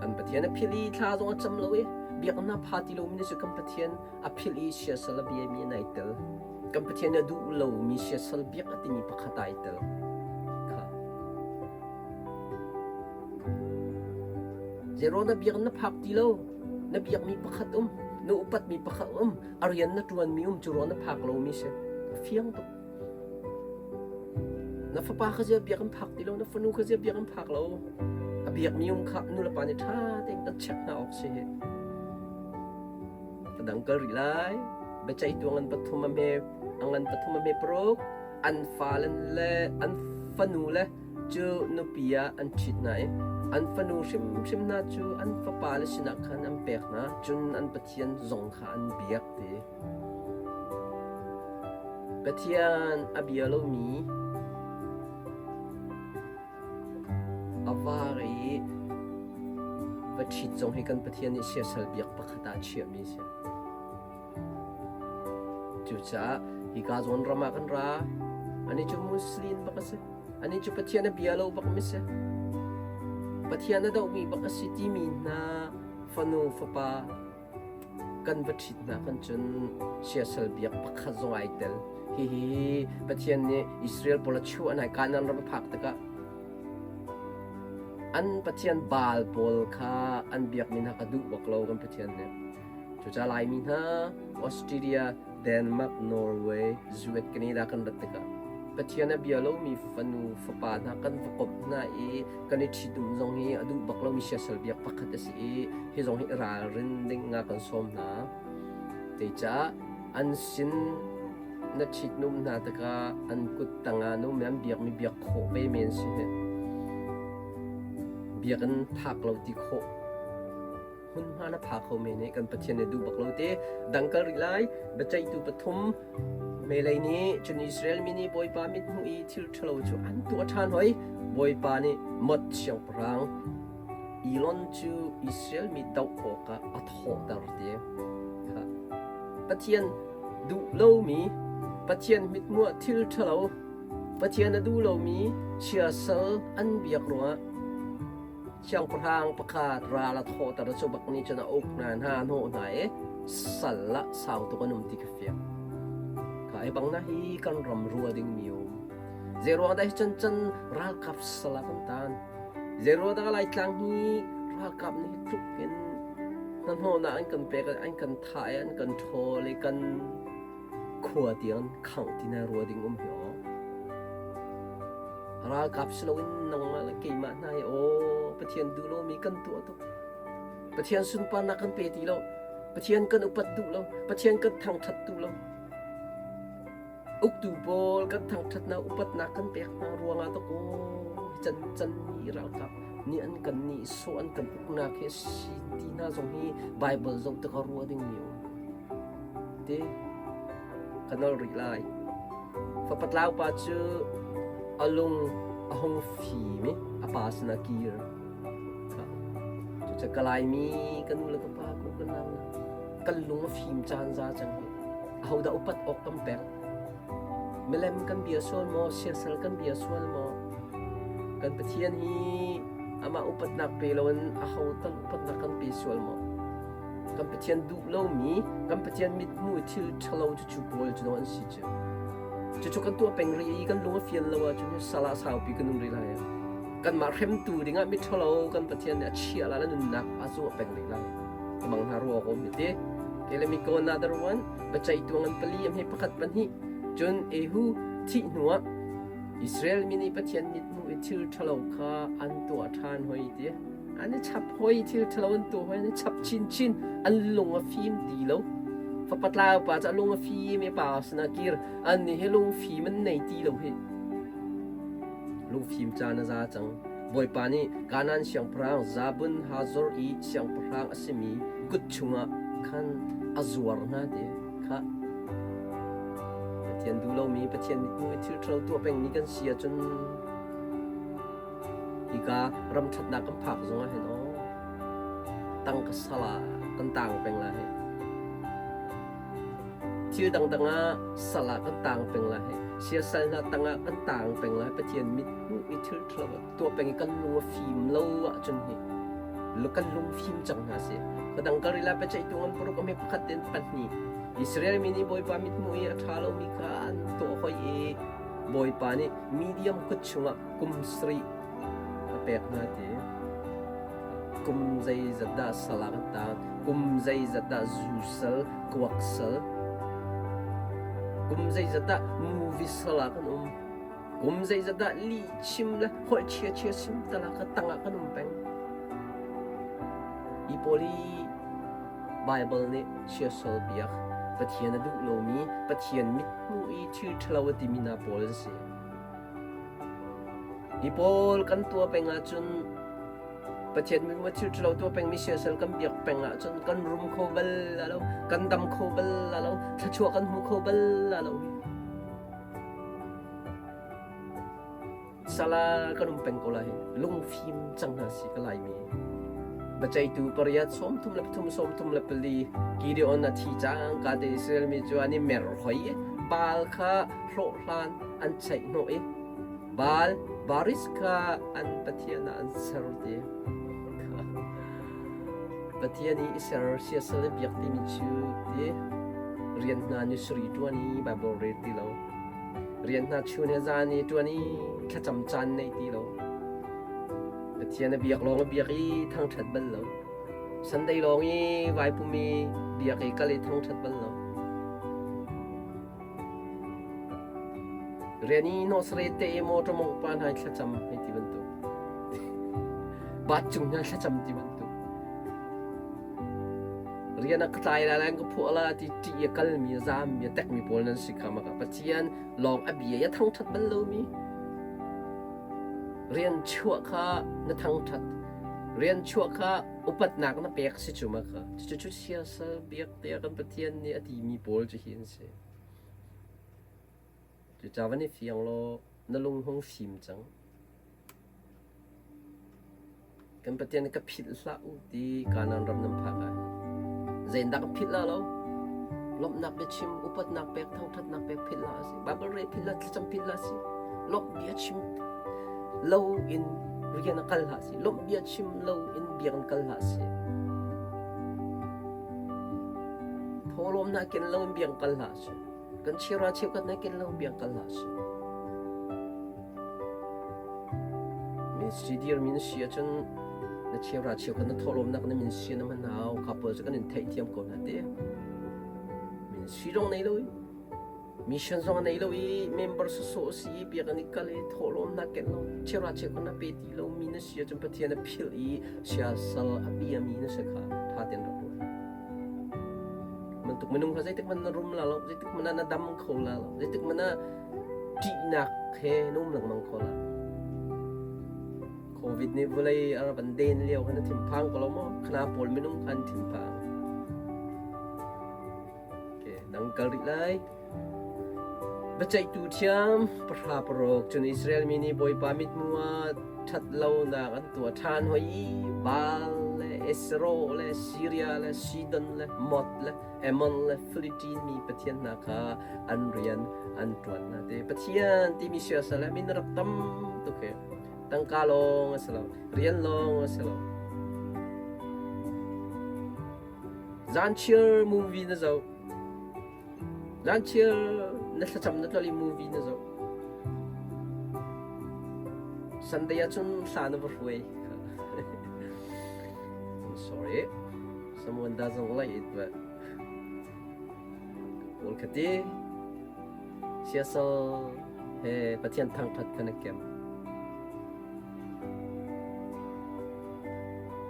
kan Pathian a philh i thla zong a cam lo i biaknak pha ti lomi cu kan Pathian a philh i siasal a biami an ai tel. Kan Pathian a duh lomi siasal biak a timi pakhat ai tel. Kha. Zero na biak na phak ti lo. Na biakmi pakhat um, na upatmi pakhat um, a rian na ṭuanmi um cu ruang na phak lomi si. A fiang tuk. Na fapa kha zia biak an phak ti lo, na fanu kha zia biak an phak lo. A biakmi um kha nu le pa nih ṭha tein kan check hna awk si. Ka dang kal rih lai. Biaceihtu a ngan pathum a hme, a ngan pathum a hme paruk. An fale le an fanu le cu nupi ah an ṭhit hna i an fanu hrimhrim hna cu an fapale sinah khan an pek hna, cun an Pathian zong kha an biak ti. Pathian a bia lomi A var i va ṭhit zong hi kan Pathian nih siasal biak pakhat ah a chiahmi a si. Cucaah hika zawn ram ah kan ra. Anih cu Muslim bak a si. Anih cu Pathian a bia lo bak mi si. Pathian a dohmi bak a si timi hna fanu fapa kan va ṭhit hna khan cun siasal biak pakhat zong ai tel. Hihi Pathian nih Israel pawl a chuah hna i Kanaan ram a phak tikah an Pathian Baal pawl kha an biakmi hna kha duh bak lo kan Pathian nih. Cucaah Laimi hna Australia, Denmark, Norway, US, Canada kan rat tikah Pathian a bia lomi fanu fapa hna kan va komh hna i kan i ṭhitum zong hi a duh bak lomi siasal biak pakhat a si i hi zong hi ralrin ding nga kan sawm hna. Zeicah an sin na ṭhitnum hna tikah an kut tangah na um i an biakmi biak khawh ve men si hi. Biakinn phak lo ti khawh hmunhma na pha kho men i kan Pathian nih duh bak lo te dang kal rih lai biaceihtu pathum Meilei nih cun Israel mi nih Bawipa mithmuh i thil ṭhalo cu an tuah ṭhan hoi. Bawipa nih Mod siangpahrang Elon cu Israel mi doh awkah a thawhter ti. Kha. Pathian duh lomi, Pathian mithmuh ah thil ṭhalo. Pathian a duh lomi siasal an biak ruangah siangpahrang pakhat ral a thawhter cu bak nih cun a uk hna hna hnawh hna i sal ah sau tuk an um ti ka fiang. Ka i bang na hi kan ram rua dingmi um. Zeiruang dah hi cun cun ralkap sal ah kan tan. Zeiruang dah Laitlang hi ralkap nih tluk in hnahnawhnak an kan pek an kan thah i an kan ṭhawl i kan khua tiang khangh ti na rua ding um hi aw. Ralkap si loin nangmah le keimah hna hi aw Pathian duh lomi kan tuah tuk. Pathian sunparnak kan pe ti lo. Pathian kan upat duh lo. Pathian kan thangṭhat duh lo. Uktu pawl kan thangṭhatnak upatnak kan pek hna ruangah tuk aw can can ni ralkap nih an kan nih sawh an kan uknak hi si ti hna zong hi Bible zoh tikah ruah ding mi um. Ti ka nol rih lai. Fapatlau pa cu a lung a hung fim i a pa sinah kir. Cucu ka Laimi ka nu le ka pa ko ka nau kan lung a fim caan za cang hi. Ahodah upat awk kan pek? Milem kan bia sual maw? Siasal kan bia sual maw? Kan Pathian hi amah upatnak pe loin aho tal upatnak kan pe sual maw? Kan Pathian duh lomi, kan Pathian mithmuh thil ṭhalo cu cu pawl cu an si cu. Cucu kan tuah peng rih i kan lung a fian lo ahcun sal ah saupi kan um rih lai. Kanmah hremtu dingah miṭhalo kan Pathian nih a chiah lai le nunnak a zuah peng rih lai. Mang hna ruah awk um ti. Okay, let me go another one. Biaceihtu ngan pali am hi pakhat pahnih. Cun Ehu thih hnuah Israel mi nih Pathian mithmuh i thil ṭhalo kha an tuah ṭhan hoi ti. An i chap hoi thil ṭhalo an tuah hoi an i chap chinchin an lung a fim ti lo. Fapa tlau pa cu a lung a fim i pa sinah kir an nih hi lungfim an nei ti lo hi. Lungfim caan a za cang. Bawipa nih Kanaan siangpahrang Zabun Hazor i siangpahrang a simi kut chungah khan a zuar hna ti kha Pathian duh lomi Pathian mithmuh i thil ṭhalo tuah pengmi kan si ahcun hika ram ṭhatnak kan phak zongah hin aw tangka sal ah kan tang peng lai hi. Thil dangdang ah sal ah kan tang peng lai hi. Siasal hna tangah kan tang peng lai. Pathian mithmuh i thil ṭhalo tuah peng i kan lung a fim lo ahcun hi kan lung fim cang hna sih. Ka dang kar ila biaceihtu ngan paruk a hme pakhat ten pahnih. Israel mi nih Bawipa mithmuh i a ṭha lomi kha an tuah hoi i Bawipa nih medium kut chungah kum sarih a pek hna ti. Kum zeizat dah sal ah kan tang, kum zeizat dah zu sal, kuak sal, kum zeizat dah movie sal ah kan um, kum zeizat dah lih chim le holh chia chia chim tal ah ka tang ah kan um peng. Hi pawl hi Bible nih siasal biak, Pathian a duh lomi, Pathian mithmuh i thil ṭhalo a timi hna pawl an si. Hi pawl kan tuah peng ahcun Pathian min thil ṭhalo tuah pengmi siasal kan biak peng ahcun kan rum kho bal la lo, kan dam kho bal la lo, thluachuah kan hmu kho bal la lo. Sala kan um peng ko lai. Lungfim cang hna si ka Laimi. Biaceihtu pariat 33 34 Gideon a thi cang ka te Israel mi cu an i mer hoi i Baal kha hlawhhlan an cheih hnawh i Baal Baris kha an pathian ah an ser ti. Pathian i i ser siasal i biak timi cu ti rian hna ni suri ṭuan i Bible rel ti lo. Rian hna chun he zan i ṭuan i thlacam caan nei ti lo. Pathian a biak lawng a biak i thangṭhat bal lo. Sunday lawng i vaipum i biak i kal i thangṭhat bal lo. Rian i nosre te i motor mong pa hna i thlacam hei ti bantuk. Bat cung hna thlacam ti bantuk. Rian a ka tlai lai lai ka phuah la ti ṭih a kalmi a zaammi a tekmi pawl nan si kha maka Pathian lawng a bia i a thangṭhat bal lomi rian chuah kha na thangṭhat rian chuah kha upatnak na pek si cu maka cucu siasal biak tiah kan Pathian nih a timi pawl cu hi an si. Cucaah van i fiang law na lung hung fim cang. Kan Pathian ka philh hlah u ti Kanaan ram nan phak ah zeindah ka philh la lo? Lawmhnak biachim, upatnak pek, thangṭhatnak pek philh hlah a si. Bible re philh hlah, thlacam philh hlah a si. Lawmh bia chim lo in rian a kal hlah sih. Lawmh bia chim lo in biakinn kal hlah sih. Thawhlawm hna ken lo in biakinn kal hlah sih. Kan chira cheukhat na ken lo in biakinn kal hlah sih. Ministry dirmi na si ahcun na cheuhra cheukhat na thawhlawmnak na min si na hman hau. Kha pawl cu kan in theihthiam ko hna te. Ministry zong nei lo i mission zong nei lo i member sawsawh si i biakinn i kal i thawhlawmnak ken lo cheuhra cheukhat na pe ti lo mi na si ahcun Pathian a philh i siasal a biami na si kha tha tein rak ruat. Bantuk minung kha zeitik hmanh na rum la lo, zeitik hmanh ah na dam kho la lo, zeitik hmanh ah ṭihnak he na um lengmang kho la. Covid nih vawlei a van den lio khan na thinphang ko lo maw? Khana pawl minung khan thinphang. Okay, dang kal rih lai. Biaceihtu thiam pahra paruk cun Israel mi nih Bawipa mithmuh ah ṭhat lonak an tuah ṭhan hoi i Baal le Esro le Siria le Sidon le Mod le Ammon le Philistine mi pathian hna kha an rian an ṭuan hna te. Pathian timi siasal le min rak tam tuk hi. Tangka lawng a si lo, rian lawng a si lo. Zanchiar movie na zoh. Zanchiar na thlacam na tlol i movie na zoh. Sunday ahcun hla na va hruai. I'm sorry. Someone doesn't like it, but kawl ka ti. Siasal he Pathian thangthat kha na kem.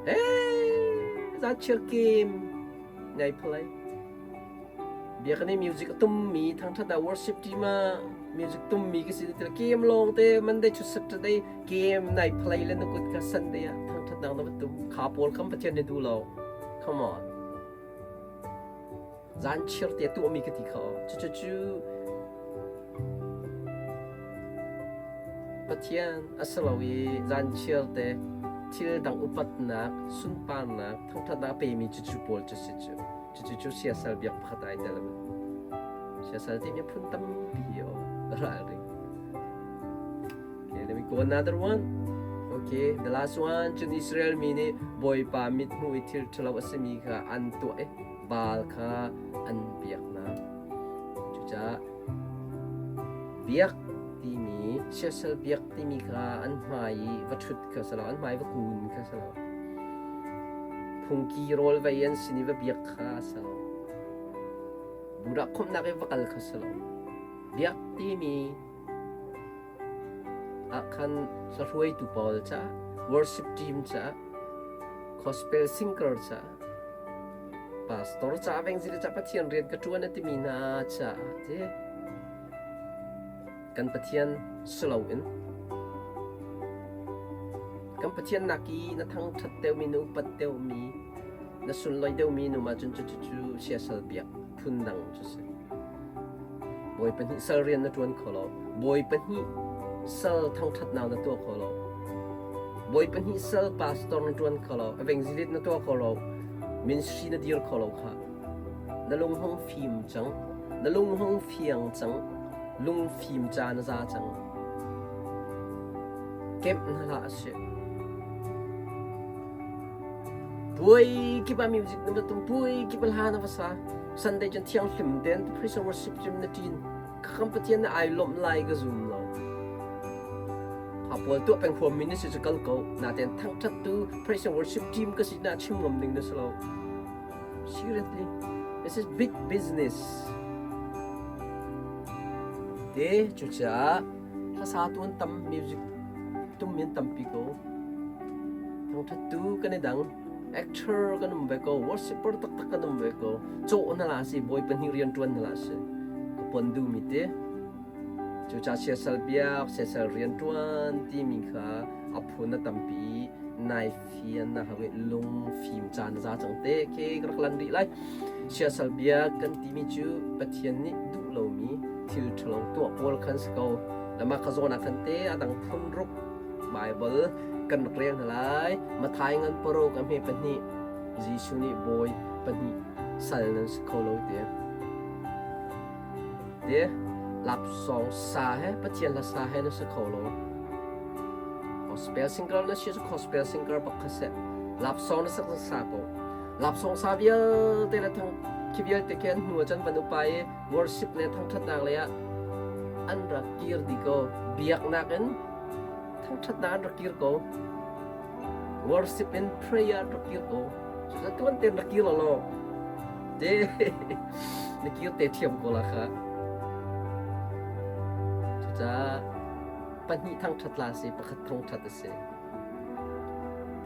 Hey, zanchiar game ngai phalai. Biakinn i music a tummi thangṭhatnak worship team ah music tummi ka si ti game lawng te Monday to Saturday game nai play le na kut kha Sunday ah thangṭhatnak na va tum kha pawl kham Pathian nih duh lo come on zan chir te tuahmi ka ti kha cu cu Pathian a si lo i zan chir te thil dang upatnak sunparnak thangṭhatnak a pemi cu cu pawl cu si cu Cucu siasal biak pakhat ai tel. Siasal timi phun tampi o ralring. Okay, let me go another one. Okay, the last one. Cun Israel mi nih Bawipa mithmuh i thil ṭhalo a simi kha an tuah i Baal kha an biak hna. Cucaah biak timi siasal biak timi kha an hmai i va ṭhut kha si lo, an hmai va kun kha si lo. Phungki rawl vei an sin i va biak kha a si lo. Buddha khawmhnak i va kal kha si lo. Biak timi ah khan hruaitu pawl caah, worship team caah, gospel singer caah, pastor caah, evangelist caah Pathian rian ka ṭuan a timi hna caah ti kan Pathian si loin kan Pathian nak i na thangṭhat deuhmi na upat deuhmi na sunlawi deuhmi nu ma cun cucu siasal biak phun dang cu si. Bawi pahnih sal rian na ṭuan kho lo. Bawi pahnih sal thangṭhatnak na tuah kho lo. Bawi pahnih sal pastor na ṭuan kho lo. Evangelist na tuah kho lo. Ministry na dir kho lo kha. Na lung hung fim cang. Na lung hung fiang cang. Lung fim ca na za cang. Kemh na hlah a si. Puai kip ah music na va tum, puai kip ah hla na va sa. Sunday cun thianghlim tein praise and worship cun na ṭin. Kham Pathian na ai lawmh lai ka zum lo. Kha pawl tuah peng huam mi na si cu kal ko. Natein thangṭhattu praise and worship team ka si na chim ngam ding na si lo. Seriously, this is big business. Te cucaah hlasa tu an tam music tum in tampi ko. Thangṭhattu kan i dang. Actor kan um ve ko. Worshipper taktak kan um ve ko. Cawh na la si, bawi pahnih rian ṭuan na la si. Ka pon duhmi te. Cucaah siasal biak, siasal rian ṭuan timi kha a phun a tampi nai fian na hau i lung fim caan za cang te ke ka rak lan rih lai. Siasal biak kan timi cu Pathian nih duh lomi thil ṭhalo tuah pawl khan si ko. Lama kha zawn ah khan te a dang phun ruk Baibal kan rak rel hna lai. Matthai ngan paruk a hme pahnih Jesuh nih bawi pahnih sal nan si kho lo ti. Ti. Lapsawng sa he Pathian hla sa he na sa kho lo. Gospel singer na si cu gospel singer bak kha si. Lapsawng na sak sa ko. Lapsawng sa vialte le thang khi vialte khi an hnu ah cun van upa i worship le thangṭhatnak lei ah an rak kir dih ko. Biaknak in thangṭhatnak an rak kir ko. Worship in prayer an rak kir ko. Cucu tuan tein rak kir law te na kir te ṭhiam ko la kha. Cucaah pahnih thangṭhat la si, pakhat thangṭhat a si.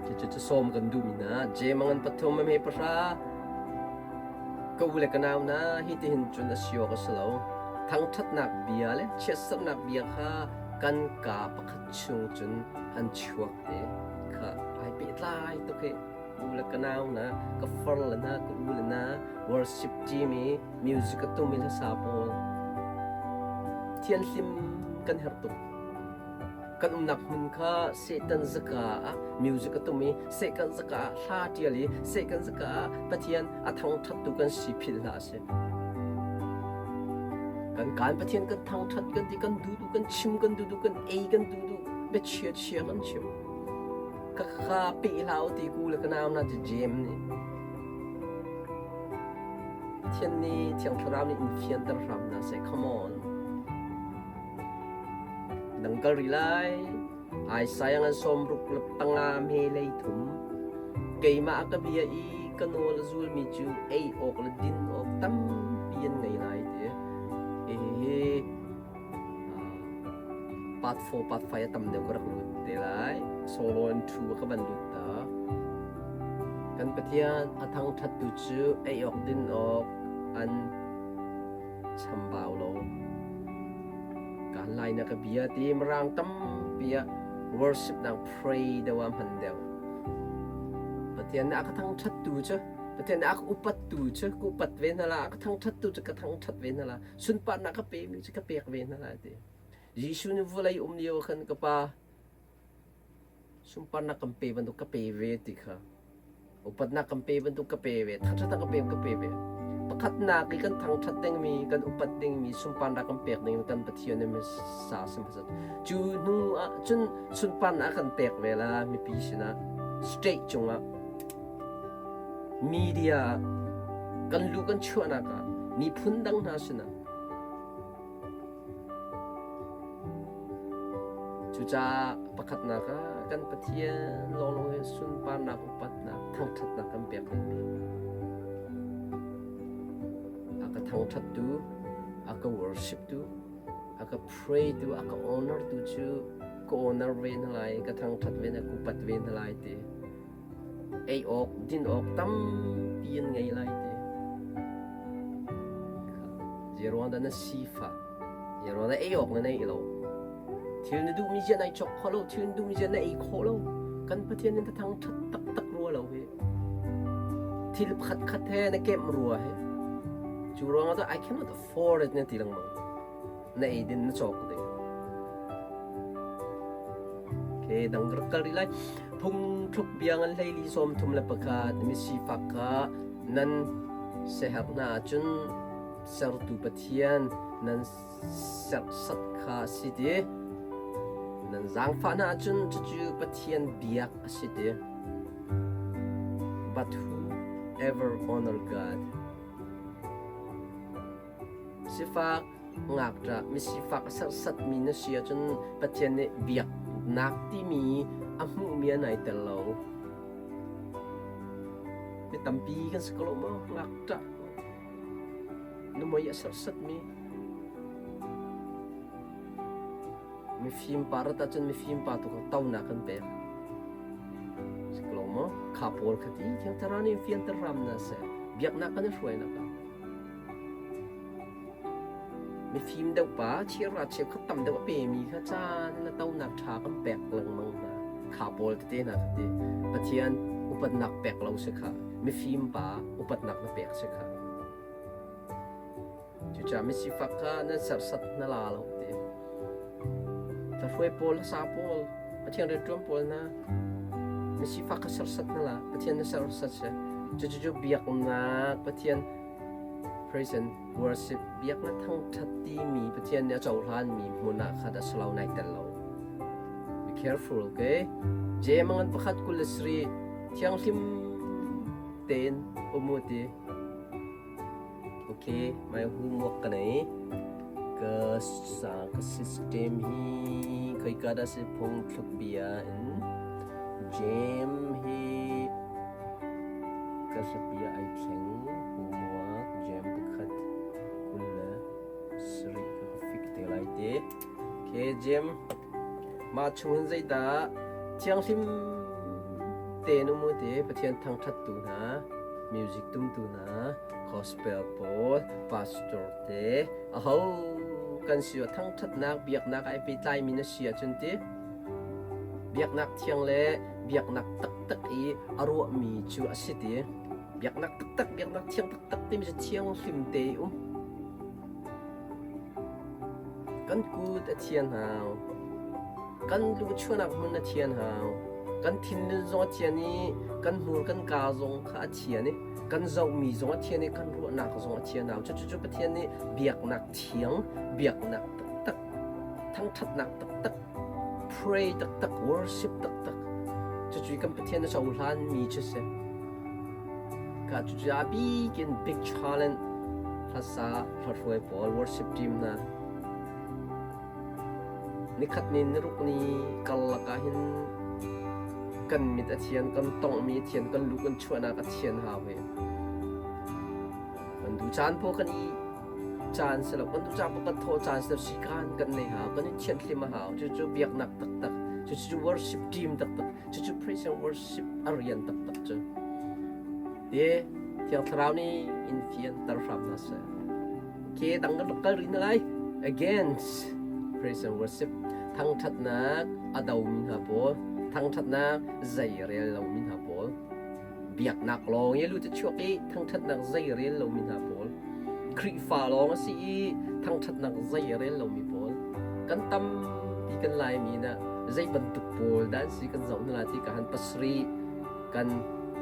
Cucu cu sawm kan duhmi hna Jeim a ngan pathum a hme pahra ka u le ka nau hna hi tihin cun a si awk a si lo. Thangṭhatnak bia le chiatserhnak bia kha kan kaa pakhat chung cun an chuak te kha ai pehtlai tuk hi. U le ka nau hna, ka far le hna, ka u le hna, worship team i music a tum i hlasa pawl thianhlim kan herh tuk. Kan umnak hmun kha Satan zaka ah music a tum i Satan zaka ah hla ṭial i Satan zaka ah Pathian a thangṭhattu kan si philh hlah a si. Kan kaan Pathian kan thangṭhat kan ti kan duh duh kan chim kan duh duh kan ei kan duh duh biachia chia kan chim. Ka kha peh hlah u ti ku le ka nau na ti Jeim nih. Pathian nih Thiang Thlarau nih in fianter hram hna seh. Come on. Dang kal rih lai. Isaiah ngan 65 me lei thum. Keimah ka bia i ka nawl a zulmi cu ei awk le din awk tampi an ngei lai ti. Hihi part 4 part 5 a tam deuh ka rak lut te lai. Solo in thu ka van lut ta. Kan Pathian a thangṭhattu cu ei awk din awk an chambau lo. Kan lai na ka bia ti mirang tampi ah worship nang pray deuh ah hman deuh. Pathian nih a ka thangṭhattu cu Pathian nih a ka upattu cu ka upat ve hna la, a ka thangṭhattu cu ka thangṭhat ve hna la, sunparnak ka pemi cu ka pek ve hna la ti. Jesuh nih vawlei um lio khan ka pa sunparnak kan pe bantuk ka pe ve ti kha upatnak kan pe bantuk ka pe ve thangṭhatnak ka pe ka pe ve pakhatnak i kan thangṭhat dingmi kan upat dingmi sunparnak kan pek dingmi kan Pathian nih sa sim cu hnu ah cun sunparnak kan pek ve la mipi sinah state cungah media kan lu kan chuahnak ah miphun dang hna sinah Cucaah pakhatnak ah kan Pathian lawnglawng hi sunparnak, upatnak, thangṭhatnak kan pek dingmi. A ka thangṭhattu, a ka worshiptu, a ka pray-tu, a ka honor-tu cu ka honor ve hna lai, ka thangṭhat ve hna, ka upat ve hna lai ti. Ei awk, din awk tampi an ngei lai ti. Zeiruang dah na sifah? Zeiruang dah ei awk na nei lo? Thil na duhmi zia nai cawk kho lo, thil na duhmi zia na ei khawh lo. Kan Pathian in thang ṭhat taktak rua lo hi. Thil pakhat khat he na kemh rua he. Cu ruangah cun I cannot afford it na ti lengmang. Na ei din na cawk ding. Okay, dang rak kal rih lai. Phungthluk bia ngan hleili 31 misifak kha nan siaherh hna ahcun sertu Pathian nan serhsat kha a si ti. Nan zaangfah hna ahcun cucu Pathian biak a si ti. But who ever honor God? Sifak ngakṭah misifak a serhsatmi na si ahcun Pathian nih biaknak timi a hmuhmi an ai tel lo. Mi tampi kan si ko lo maw? Ngakṭah numoi a serhsatmi mifim pa rat ahcun mifim pa tu tonak kan pek. Si ko lo maw? Kha pawl kha ti thiang thlarau nih fianter hram na seh. Biaknak kan i hruainak ah. Mifim deuh pa chirra cheukhat tam deuh a pemi kha caan le tonak ṭha kan pek lengmang hna. Kha pawl tete hna kha ti. Pathian upatnak pek lo si kha. Mifim pa upatnak na pek si kha. Cucaah misifak kha nan serhsat hna la lo ti. Hlahruai pawl, hlasa pawl, Pathian rianṭuan pawl hna misifak kha serhsat hna la. Pathian na serhsat si. Cucu biaknak Pathian. Praise and worship biak na thangṭhat timi Pathian nih a cohlanmi hmun ah khat a si lo nai tel lo. Be careful, okay? Jeim a ngan pakhat 27 thianghlim tein um u ti. Okay, my homework ka nei. Ka sa ka system hi khoika dah si phung thluk bia in Jeim hi ka hlapia ai thleng homework Jeim pakhat 27 ka fik te lai te. Okay, Jeim mah chung hin zeidah thianghlim tein um u ti Pathian thangṭhattu hna, music tumtu hna, gospel pawl, pastor te, aho kan si ah thangṭhatnak biaknak ai pehtlaimi na si ahcun ti biaknak thiang le biaknak taktak i a ruahmi cu a si ti biaknak taktak biaknak thiang taktak timi cu thianghlim te i um Kan kut a thian hau. Kan luchuahnak hmun a thian hau. Kan thinlung zong a thian i kan hmur kan kaa zong kha a thian i kan zohmi zong a thian i kan ruahnak zong a thian hau. Cucu Pathian nih biaknak thiang, biaknak taktak, thangṭhatnak taktak, pray taktak, worship taktak. Cucu kan Pathian a cohlanmi cu si. Ka cucu a bikin big challenge hlasa hlahruai pawl worship team hna nikhat ni niruk ni karlak ah hin kan mit a thian kan tonghmi a thian kan lu kan chuahnak a thian hau hi kan du caan po kan i caan si lo kan du caan po kan thaw caan si lo sikan kan nei hau kan i thian hlim a hau cucu biaknak taktak cucu worship team taktak cucu praise and worship a rian taktak cu te Thiang Thlarau nih in fianter hram hna seh. Ke dang kan rak kal rih na lai. Against praise and worship thangṭhatnak a domi hna pawl, thangṭhatnak zei rel lomi hna pawl, biaknak lawng i lut a chuak i thangṭhatnak zei rel lomi hna pawl, Khrihfa lawng a si i thangṭhatnak zei rel lomi pawl, kan tampi kan Laimi na zei bantuk pawl dah an si kan zoh hna lai ti ka han pasarih kan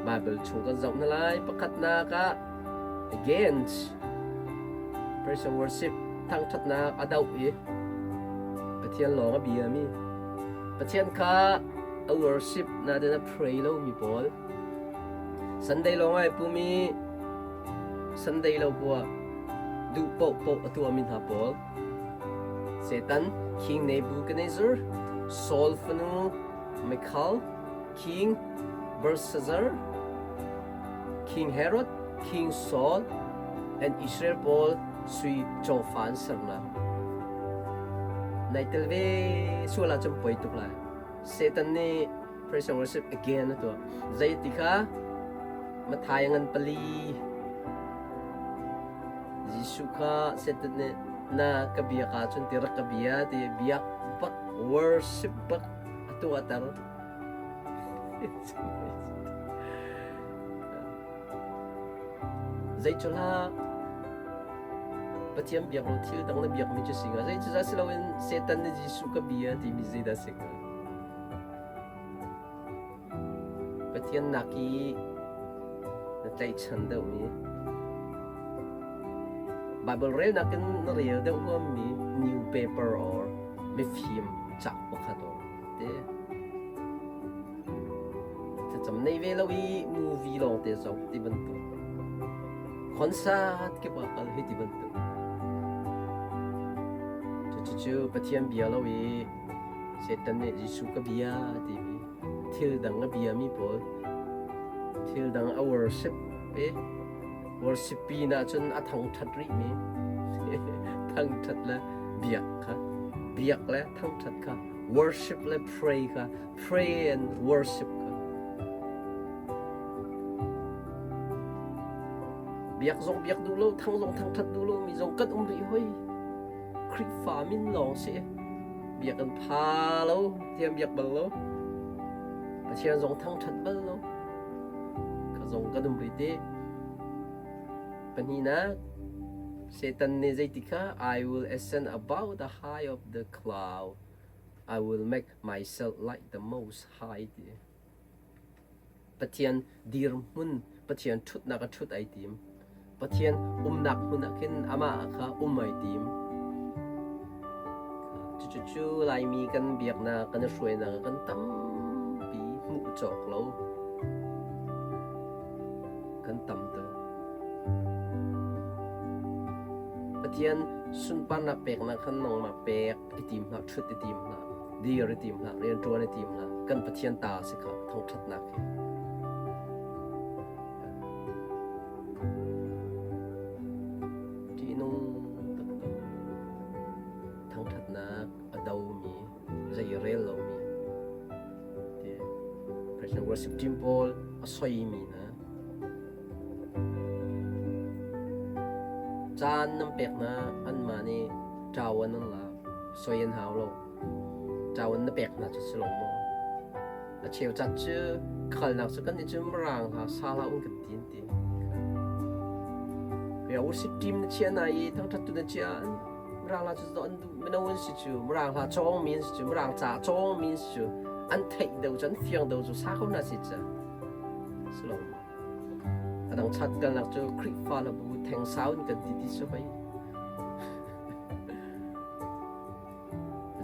Bible chung kan zoh hna lai. Pakhatnak ah against praise and worship thangṭhatnak a doh i Pathian lawng a biami Pathian kha a worship na den a pray lomi pawl Sunday lawng ai pumi Sunday lo puah duh paoh paoh a tuahmi hna pawl Satan King Nebuchadnezzar Saul fanu Michal King Belshazzar, King Herod, King Saul, and Israel pawl sui cawfa an sernak. Nai tel ve sual ahcun poi tuk lai. Satan nih praise and worship again a tuah. Zei ti kha Matthai ngan pali Jesuh kha Satan nih na ka biak ahcun ti rak ka bia ti biak bak worship bak a tuahter. Zeicuhlah Pathian biak lo thil dang na biakmi cu si hnga. Zeicah si loin Satan nih Jesuh ka bia timi zeidah si hnga? Pathian nak i na tlaihchan deuhmi Bible rel nakin na rel deuh huammi new paper or mifim cak pakhat or te. Thlacam nei ve lo i movie lawng te zoh ti bantuk. Concert kip ah kal hi ti bantuk. Cucu Pathian bia lo i Satan nih Jesuh ka bia timi thil dang a biami pawl thil dang a worship i worship pin ah cun a thangṭhat rihmi thangṭhat le biak kha biak le thangṭhat kha worship le pray kha pray and worship kha biak zong biak duh lo thang zong thangṭhat duh lo mi zong kan um rih hoi Khrihfa min lawng si biak kan pha lo tiang biak bal lo Pathian zong thangṭhat bal lo ka zong kan um rih te pahnihnak Satan nih zeiti kha I will ascend above the high of the cloud I will make myself like the most high ti. Pathian dirhmun, Pathian ṭhutnak a ṭhut ai tim. Pathian umnak hmun ah khin amah kha um ai tim. Cucu Laimi kan biaknak kan i hruainak kan tampi hmuh cawk lo. Kan tam tuk. Pathian sunparnak peknak khan nangmah pek i tim hlah, ṭhut i tim hlah, dir i tim hlah, rianṭuan i tim hlah. Kan Pathian ta si kha thangṭhatnak hi. Ṭihnung taktak. Thangṭhatnak a domi, zei rel lomi ti Christian worship team pawl a soimi hna. Caan nan pek hna anmah nih ṭawan an lak, soi an hau lo. Ṭawan na pek hna cu si lo maw? A cheu cat cu khalnak cu kan nih cu mirang hla sa hlah un kan ti an ti. Ya worship team na chia na i thangṭhat tu na chia mirang hla cu an duh mino an si cu mirang hla cawng mi an si cu mirang ca cawng mi an si cu an theih deuh cu an fiang deuh cu sa ko na si ca si lo ma a dang chat kalnak cu Khrihfa la bu theng sau in kan ti ti si hoi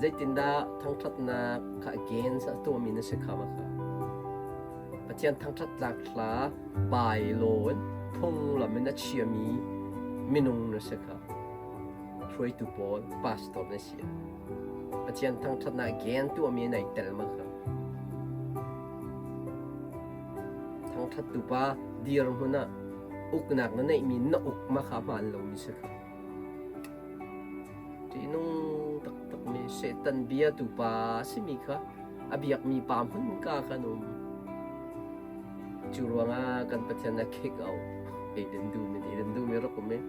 Zeitindah thangṭhatnak kha against a tuahmi na si kha ma kha? Pathian thangṭhatnak hla bylaw in phunglam in a chiami minung na si kha. Hruaitu pawl pastor na si. Pathian thangṭhatnak again tuahmi nai tel ma kha? Thangṭhattu pa dirhmun ah uknak na neihmi na uk ma kha hmaan lomi si kha. Ṭihnung taktakmi Satan biatu pa a simi kha a biakmi pa hmunka khan um. Cu ruangah kan Pathian a kick out. Eden dum in Eden dum i rak um i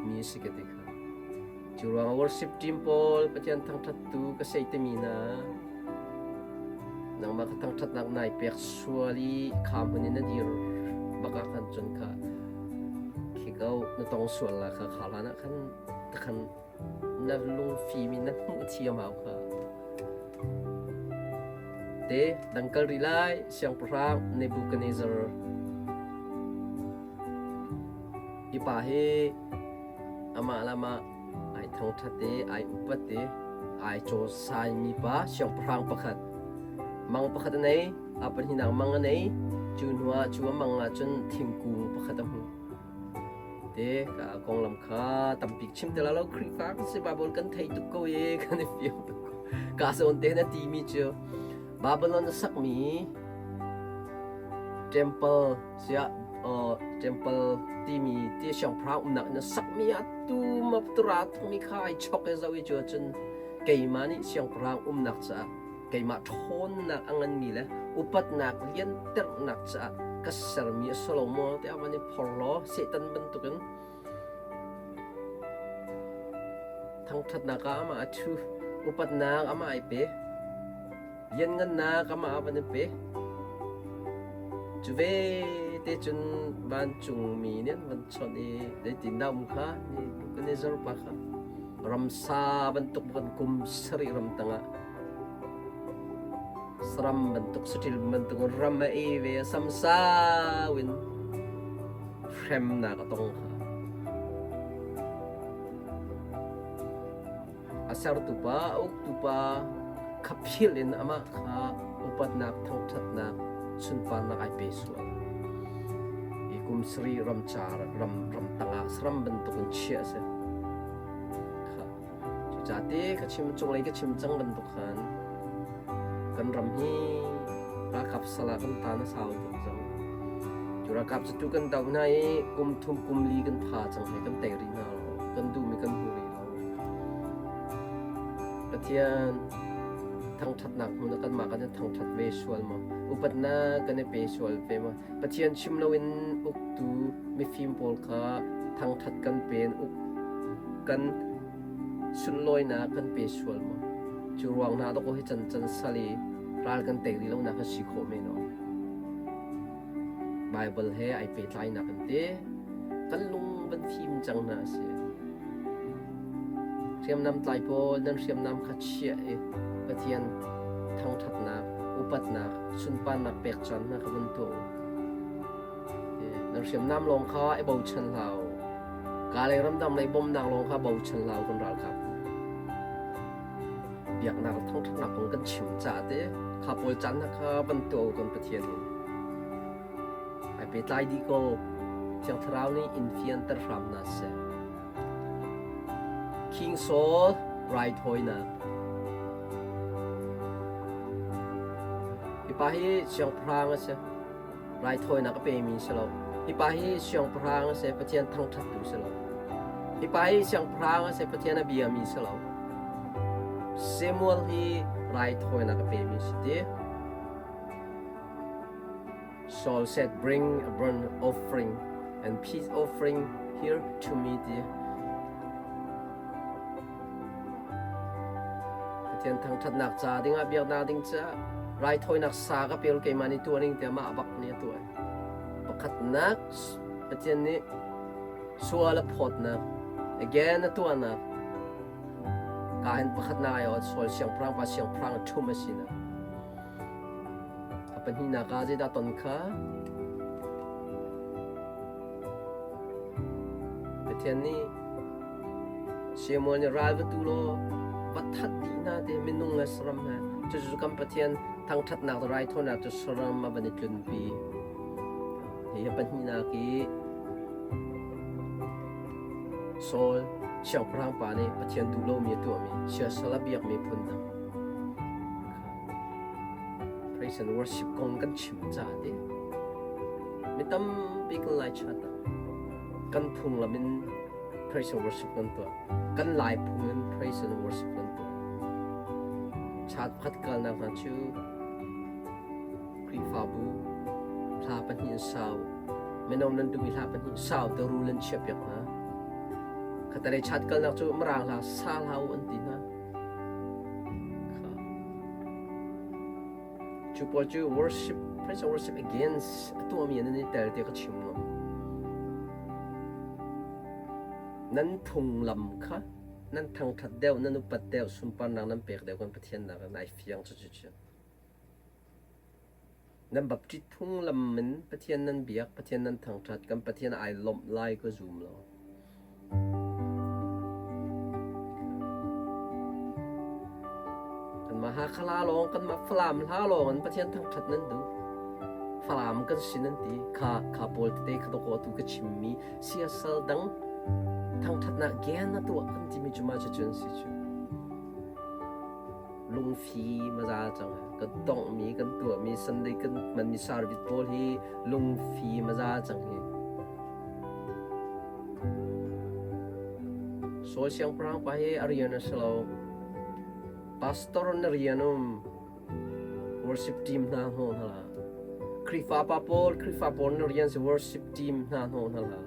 mi si ka ti kha. Cu ruangah worship team pawl Pathian thangṭhattu ka sei timi hna nangmah ka thangṭhatnak nai pek sual i kha hmun in na dir bak ah khan cun kha kick out na tong sual la kha kha hlan ah khan takhan na lungfim in na hmuh thiam hau kha. Te dangkal rih lai siangpahrang Nebuchadnezzar hi pa hi amah le amah ai thangṭhat i ai upat i ai cawsai mi pa siangpahrang pakhat mang pakhat a nei a pahnihnak mang a nei cu hnu ah cu a mang ah cun thingkung pakhat a hmuh Te ka konglam kha tampi chim te la lo Khrihfa kan si Bible kan thei tuk ko i kan i fiang tuk ko. Ka zawn te na ti mi cu Babylon a sakmi temple sia temple timi ti siangpahrang umnak in a sakmi ah tu ma tura mi kha ai chok e zo i cu cun keimah nih siangpahrang umnak caah keimah ṭhawnnak a nganmi le upatnak lianternak caah ka sermi a si lo maw tiah van i phorhlaw Satan bantukin thangṭhatnak ah amah a ṭhu upatnak amah ai pe lianngannak amah a van i pe cu ve te cun vancungmi nih an van chawnh i zeitindah um kha Nebuchadnezzar pa kha ramsa bantuk kan kum sarih ram tangah Saram bantuk saṭil bantuk ram a ei ve a samsau in hremnak a tong kha. A sertu pa, a uktu pa kha philh in amah kha upatnak, thangṭhatnak, sunparnak ai pe sual. Hi kum sarih ramcar ram ramtang ah saram bantukin chiah a si. Kha. Cucaah te ka chim cunglei ka chim cang bantuk khan kan ram hi ralkap sal ah kan tan a sau tuk cang. Cu ralkap cu tu kan doh hna i kum thum kum li kan pha cang hei kan tei rih hna lo. Kan duhmi kan hmu rih lo. Pathian thangṭhatnak hmun ah kanmah kan i thangṭhat ve sual maw? Upatnak kan i pe sual ve maw? Pathian chim loin uktu mifim pawl kha thangṭhat kan pen uk kan sunlawinak kan pe sual maw? Cu ruang hna dawkaw hi can can sal i ral kan tei rih lonak a si khawh men aw. Bible he ai pehtlainak an ti. Kan lung van fim cang hna a si. Hriamnam tlai pawl nan hriamnam kha chiah i Pathian thangṭhatnak, upatnak, sunparnak pek caan hna kha van tuah u. Nan hriamnam lawng kha i bochan hlah u. Kalay ramdang lei bawmhnak lawng kha bochan hlah u kan ralkap. Biaknak le thangṭhatnak kong kan chim caah te kha pawl caan hna kha van tuah u kan Pathian in. Ai pehtlai dih ko. Thiang Thlarau nih in fianter hram hna seh. King Saul raithawinak. Hi pa hi siangpahrang a si. Raithawinak a pemi si lo. Hi pa hi siangpahrang a si, Pathian thangṭhattu si lo. Hi pa hi siangpahrang a si, Pathian a biami si lo. Samuel hi raithawinak a pemi si ti. Saul said, Bring a burnt offering and peace offering here to me ti. Pathian thangṭhatnak ca dingah biaknak ding ca raithawinak sa ka pel keimah nih tuah ning tiah mah bak nih a tuah. Pakhatnak Pathian nih sual a phawtnak again a tuahnak ka hin pakhatnak ai Saul siangpahrang pa siangpahrang a ṭhum a sinak. A pahnihnak ah zeidah ton kha? Pathian nih Samuel nih ral va tu law va that dih hna te minung le saram he cucu kan Pathian thangṭhatnak le raithawinak cu saram a van i tlunpi. Hi a pahnihnak i Saul siangpahrang pa nih Pathian duh lomi a tuahmi siasal a biakmi phun dang. Praise and worship kong kan chim ca te. Mi tampi kan lai chat ah kan phunglam in praise and worship kan tuah. Kan lai phung in praise and worship kan tuah. Chat pakhat kalnak hna cu Khrihfabu hla pahnih in sau mino nan duhmi hla pahnih sau te rul an chiah piak hna. Khatalei chat kalnak cu mirang hla sa hlah u an ti hna. Cu pawl cu worship, praise and worship against a tuahmi an i tel ti ka chim ngam. Nan phunglam kha nan thangṭhat deuh, nan upat deuh, sunparnak nan pek deuh kan Pathian nak in ai fiang cu cu. Nan baptist phunglam in Pathian nan biak, Pathian nan thangṭhat, kan Pathian ai lawmh lai ka zum lo. Kanmah Hakha hla lawng, kanmah Falam hla lawng in Pathian thangṭhat nan duh. Falam kan si nan ti. Kha kha pawl tete kha dawkaw tu ka chimmi siasal dang thangṭhatnak gen a tuah kan timi cu mah cucu an si cu. Lungfi maza cang kan tonghmi kan tuahmi Sunday kan hmanmi service pawl hi lungfi maza cang hi. Saul siangpahrang pa hi a rian a si lo. Pastor na rian um. Worship team hna hnawh hna hlah. Khrihfa pa pawl, Khrihfa pawl na rian si worship team hna hnawh hna hlah.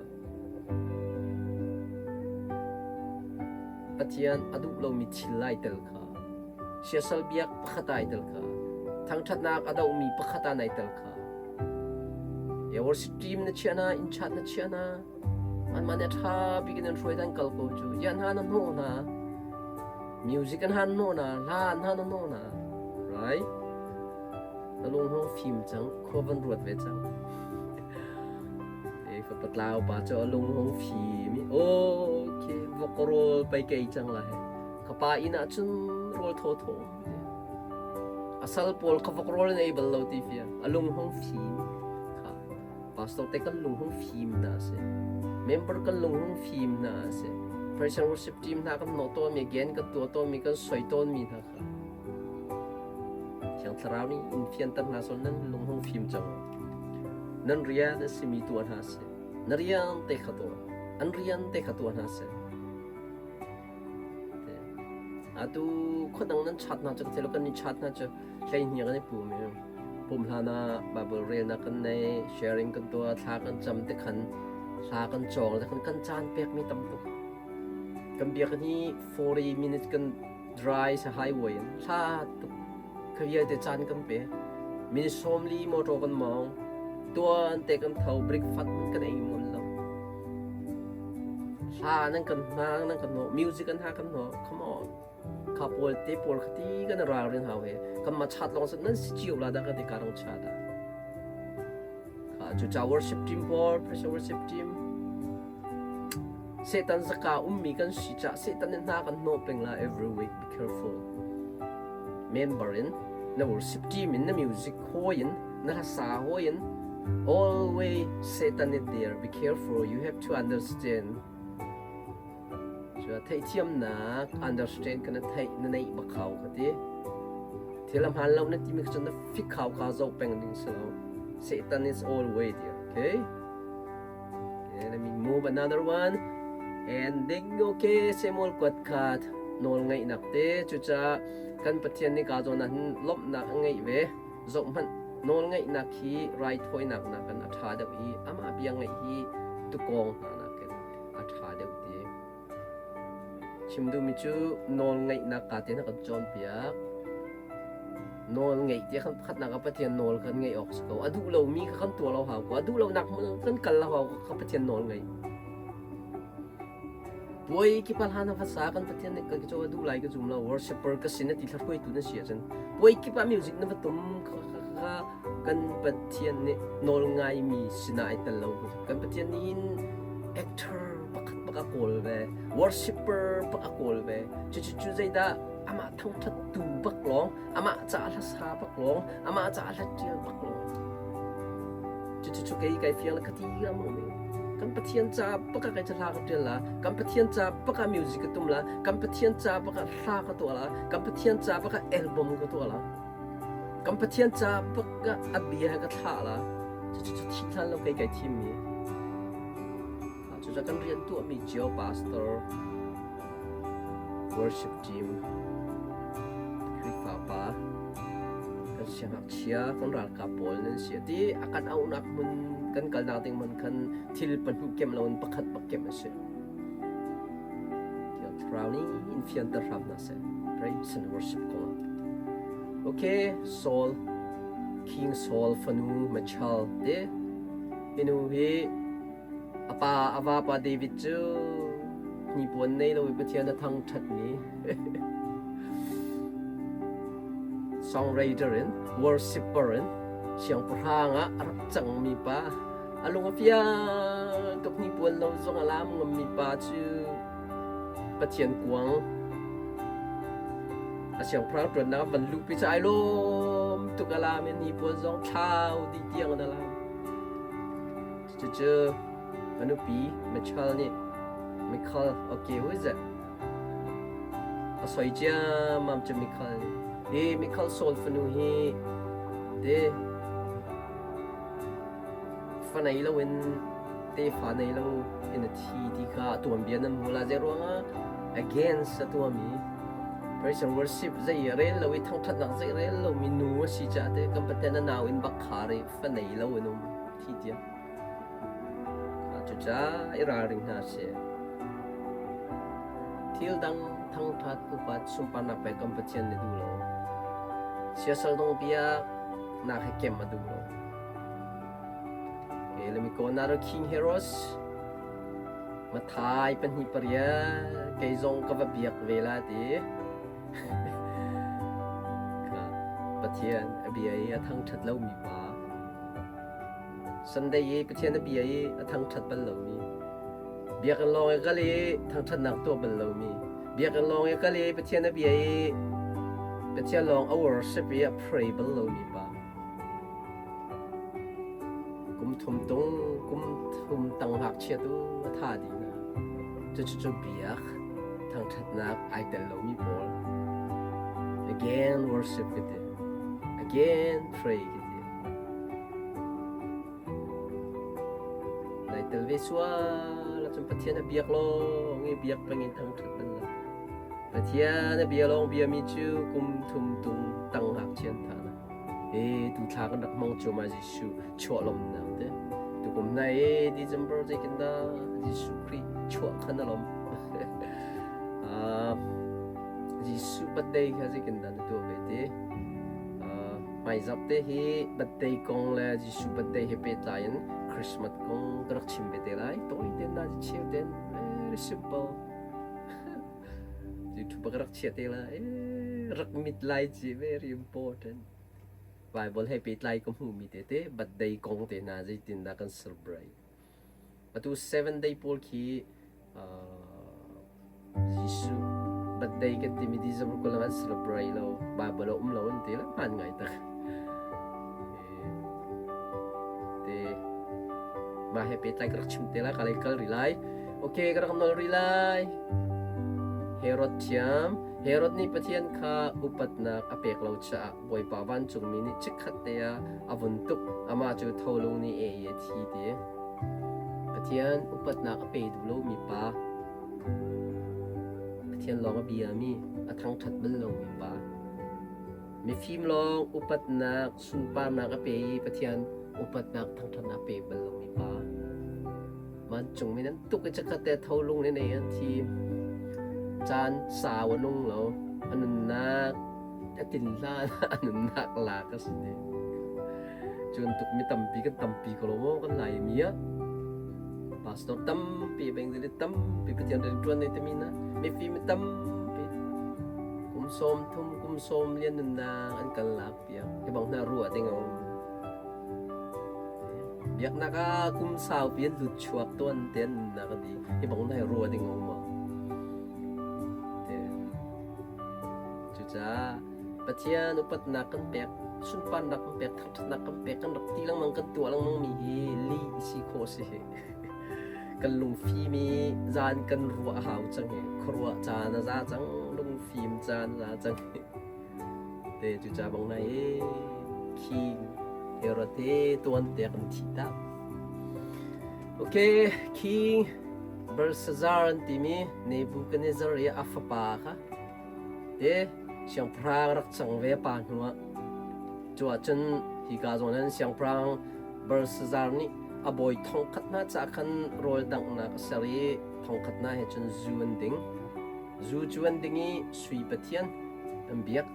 Pathian a duh lomi thil ai tel kha. Siasal biak pakhat ai tel kha. Thangṭhatnak a dohmi pakhat ah nai tel kha. Ya worship team na chiah na, inn chat na chiah na. Anmah nih a ṭha bik in an hruai an kal ko cu. Ya hna na hnawh hna. Music an han hnawh hna, hla an han hnawh hna. Right? Na lung hong fim cang, khua van ruat ve cang. E fapatlau pa cu a lung hong fim i, okay, vok rawl pei kei cang lai. Ka pa inn ah cun rawl thaw thaw. A sal pawl kha vok rawl in ei bal lo ti fia. A lung hong fim. Kha pastor te kan lung hong fim na si. Member kan lung hong fim na si. Praise and worship team hna kan nawh tawn mi again kan tuah tawn mi kan soi tawn mi hna kha. Thiang Thlarau nih in fianter hna sol nan lung hong fim cang. Nan rian a simi tuah hna seh. Na rian te kha tuah. An rian te kha tuah hna seh. Atu khuadang nan chat hna cu ka thei lo kan ni chat hna cu hleihnih kan i pum i pum hlan ah Bible relnak kan nei, sharing kan tuah, thla kan cam te khan hla kan cawng te khan kan caan pekmi tam tuk. Kan biakinn hi 40 minutes kan dry sa highway in hla tuk kha vialte caan kan pe. Minute 40 motor kan mawng. Tuan te kan tho breakfast kan ei ngam lo. Hla nan kan hmang nan kan hnawh music an ha kan hnawh come on kha pawl te pawl khati kan ralrin hau he kan ma chat long nan si cio la da ka ti karang cha da kha. Cucaah worship team pawl, praise worship team, Satan zaka ummi kan si caah Satan nih hna kan hnawh peng la every week be careful. Member in na worship team in na music hawi in na hlasa hawi in always Satan is there be careful you have to understand Theihthiamnak understand kana theih na neih bak hau ka ti. Thil a hmaan lo na timi kha na fik hau kha zoh peng ding si lo. Satan is always there. Okay? Okay, let me move another one. Ending okay, Samuel kuat khat nawl ngaihnak te cucaah kan Pathian nih ka zawn ah hin lawmhnak a ngeih ve. Zoh hmanh nawl ngaihnak hi raithawinak nakin a ṭha deuh i amah bia ngaih hi tukawng hna nakin a ṭha deuh ti. Chim duhmi cu nawl ngaihnak ka te na kan cawnpiak. Nawl ngeih ti kan pakhatnak ah Pathian nawl kan ngaih awk si ko. A duh lomi kha kan tuah lo hau ko. A duh lonak hmun kan kal lo hau ko Pathian nawl ngaih. Puai ki pa hlan va sa kan Pathian nih kan cu a duh lai ka zum lo. Worshipper ka sin na ti thla tu na si ahcun puai kip ah music na va tum kha kan Pathian nih nawl ngaimi sinah ai tel lo. Kan Pathian nih hin actor pakhat bak a kawl ve, worshipper bak a kawl ve. Cucu cu zeidah amah thangṭhat tu bak lawng, amah caah hlasa bak lawng, amah caah hla ṭial bak lawng. Cucu cu kei kai fiang le ka ti lengmang mi. Kan Pathian ca bak ah kai hla ka ṭial la, kan Pathian ca bak ah music ka tum la, kan Pathian ca bak ah hla ka tuah la, kan Pathian ca bak ah album ka tuah la. Kan Pathian ca bak ah a bia he ka thlah la. Cucu cu thih hlan lo kei kai thim mi. Cucu kan rian tuahmi cio pastor, worship team, Khrihfa pa, kan siangngakchia, kan ralkap pawl nan si. Ti a kan auhnak hmun, kan kalnak ding hmun khan thil pahnih kem loin pakhat bak kem a si. Thiang Thlarau nih in fianter hram hna seh. Praise and worship kong ah. Okay, Saul, King Saul fanu Michal te inu hi A pa a vapa David cu hnipuan nei lo i Pathian a thangṭhatmi songwriter in worshipper in siangpahrang ah a rak cangmi pa a lung a fiang tuk hnipuan lo zong a lam ngammi pa cu Pathian kuang a siangpahrang ṭuannak a van luhpi cu ai lawm tuk a lam i hnipuan zong thlau dih tiang in a lam. Cucu a nupi Michal nih Michal okay who is it? A soi ciammam cu Michal nih. Hi Michal Saul fanu hi te fa nei loin tefa nei lo in a thi ti kha a tuanbia nan hmu la zei ruangah against a tuahmi praise and worship zei rel lo i thangṭhatnak zei rel lomi nu a si caah te kan Pathian a nau in bak khar i fa nei lo in um thi tiang. Cucaah i ralring hna sih. Thil dang thangṭhat upat sunparnak pek kan Pathian nih duh lo. Siasal dong biak nak he kem a duh lo. Okay, let me go another King Heroes. Mathai pahnih pariat kei zong ka va biak ve la ti. Pathian a bia i a thangṭhat lomi pa. Sunday i Pathian a bia i a thangṭhat bal lomi. Biakinn lawng i kal i thangṭhatnak tuah bal lomi. Biakinn lawng i kal i Pathian a bia i Pathian lawng a worship i a pray bal lomi pa. Kum thum tung, kum thum tang ngakchia tu a tha dih hna. Cucu cu biak thangṭhatnak ai tel lomi pawl. Again worship ka ti. Again pray ka ti. Nai tel ve sual ahcun Pathian a biak lawng i biak peng in thangṭhat bal lo. Pathian a bia lawng biami cu kum thum tung tang ngakchia an tha. E tu thla kan rak hmang cuahmah Jesuh chuah lawmnak te. Tukum na e December zeitin dah Jesuh Khrih chuah khan a lawm. Jesuh birthday kha zeitin dah na tuah ve te. Hmaizarh te hi birthday kong le Jesuh birthday he pehtlai in Christmas kong ka rak chim ve te lai. Tawi ten na cheu ten very simple. YouTube ka rak chia te lai. Rak mit lai ci very important. Bible he pehtlai ka hmuhmi tete birthday kong te hna zeitindah kan celebrate. Atu 7 day pawl khi Jesuh birthday kan timi December 20 an celebrate lo. Bible a um lo an ti la hmaan ngai tak. Te mah he pehtlai ka rak chim te lai ka lei kal rih lai. Okay, ka rak nol rih lai. Herod thiam. Herod nih Pathian kha upatnak a pek lo caah Bawipa vancungmi nih chikkhat te ah a vun tuk. Amah cu tholung nih a ei i a thi ti. Pathian upatnak a pe duh lomi pa. Pathian lawng a biami, a thangṭhat bal lomi pa. Mifim lawng upatnak, sunparnak a pe i Pathian upatnak thangṭhatnak a pe bal lomi pa. Vancungmi nan tuk i chikkhat te tholung nih nei an thi. Caan sau a nung lo. A nunnak a tin hlan a nunnak lak a si te. Cun tuk mi tampi kan tampi ko lo maw kan Laimi ah. Pastor tampi evangelist tampi Pathian rian ṭuan nei timi na mifim tampi kum sawm thum kum sawm lian nunnak an kal lak piak hi bang hna ruah ding a um. Biaknak ah kum saupi an lut chuak tuan te an nunnak a di. Hi bang hna hi ruah ding a um maw? Te. Cucaah Pathian upatnak kan pek, sunparnak kan pek, thangṭhatnak kan pek, kan rak ti lengmang, kan tuah lengmang mi hi lih si khawh si. Kan lungfim i zan kan ruah a hau cang i khuaruah caan a za cang, lungfim caan a za cang. Te cucaah bang na i King Herod te tuan te kan thi tak. Okay, King Belshazzar an timi Nebuchadnezzar i a fapa kha te siangpahrang rak cang ve pa hnuah cu ahcun hika zawn hin siangpahrang Belshazzar nih a bawi thongkhat hna caah khan rawl danghnak a ser i thongkhat hna he cun zu an ding. Zu cu an ding i sui pathian an biak,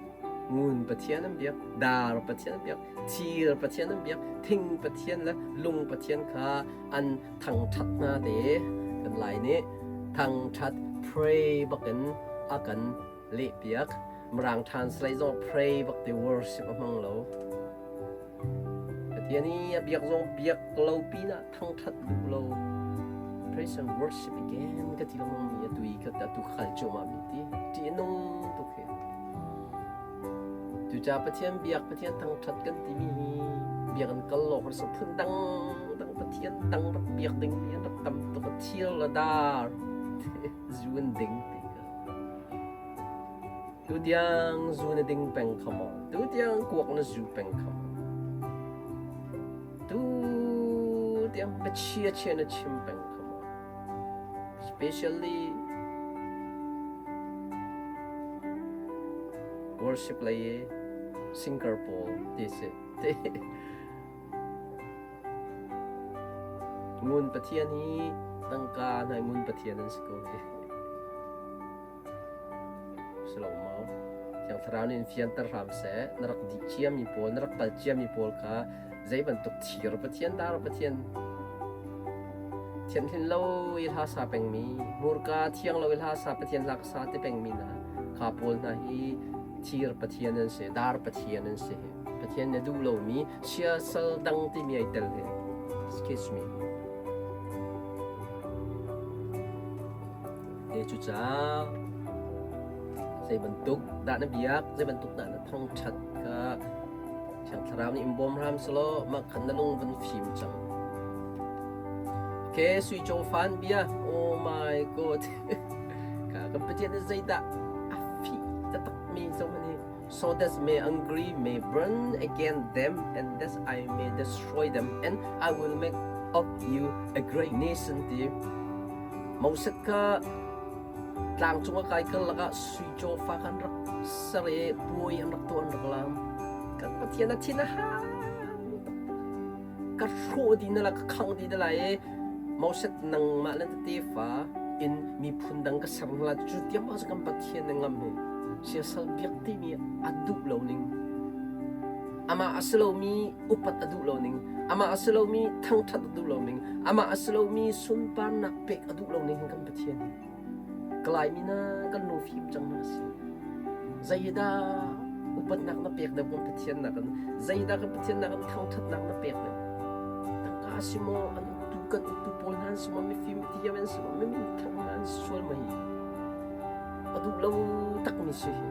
ngun pathian an biak, dar pathian an biak, thir pathian an biak, thing pathian le lung pathian kha an thangṭhat hna te. Kan Lai nih thangṭhat pray bakin a kan lehpiak. Mirang translate zong pray bak ti worship a hmang lo. Pathian i a biak zong biak lo pinah thangṭhat duh lo. Praise and worship again ka ti lengmang mi atu i ka atu khal cuahmah mi ti ṭih a nung tuk hi. Cucaah Pathian biak Pathian thangṭhat kan timi hi biak an kal lo harsa phun dang dang Pathian dang rak biak ding mi an rak tam tuk a thil le dar zu an ding ti ka. Tutiang zu na ding peng kho maw? Tutiang kuak na zu peng kho maw? Tutiang biachia chia na chim peng kho maw? Especially worship lei i singer pawl ti si. Ngun Pathian hi tangka hna ngun Pathian an si ko hi. Si lo maw? Thiang Thlarau nih in fianter hram seh. Na rak dih ciami pawl, na rak pal ciami pawl kha zei bantuk thir Pathian dar Pathian thianhlin lo i hla sa pengmi, hmurka thiang lo i hla sa Pathian hla ka sa ti pengmi hna kha pawl hna hi thir Pathian an si, dar Pathian an si. Pathian na duh lomi siasal dang timi ai tel hi. Excuse me. Te cucaah zei bantuk dah na biak, zei bantuk dah na thangṭhat kha Thiang Thlarau nih in bawm hram selaw mah khan na lung van fim cang. Okay, sui cawfan bia. Oh my God. Ka kan Pathian nih zeidah a fih taktak mi zo hi so that may angry may burn against them and that I may destroy them and I will make of you a great nation ti. Moses kha tlangcung a kai karlak ah sui cawfa kha an rak ser i puai an rak tuah an rak laam. Kan Pathian a thin a hang ka hrawh dih na la ka khangh dih na lai i Moses nangmah le na tefa in miphun dang ka ser hna lai cu tiang bang kan Pathian na ngam hi siasal biak timi a duh lo ning amah a si lomi upat a duh lo ning amah a si lomi thangṭhat a duh lo ning amah a si lomi sunparnak pek a duh lo ning hin kan Pathian hi Kalay mi na kan lungfim cang hna si. Zei dah Upatnak na pek deuh kan Pathian nakin zeidah kan Pathian nakin thangṭhatnak na pek deuh? Tangka si maw, an uktu kan uktu pawl hna an si maw, mifim mithiam an si maw, mi minthang hna an si sual maw hi? A duh lo takmi si hi.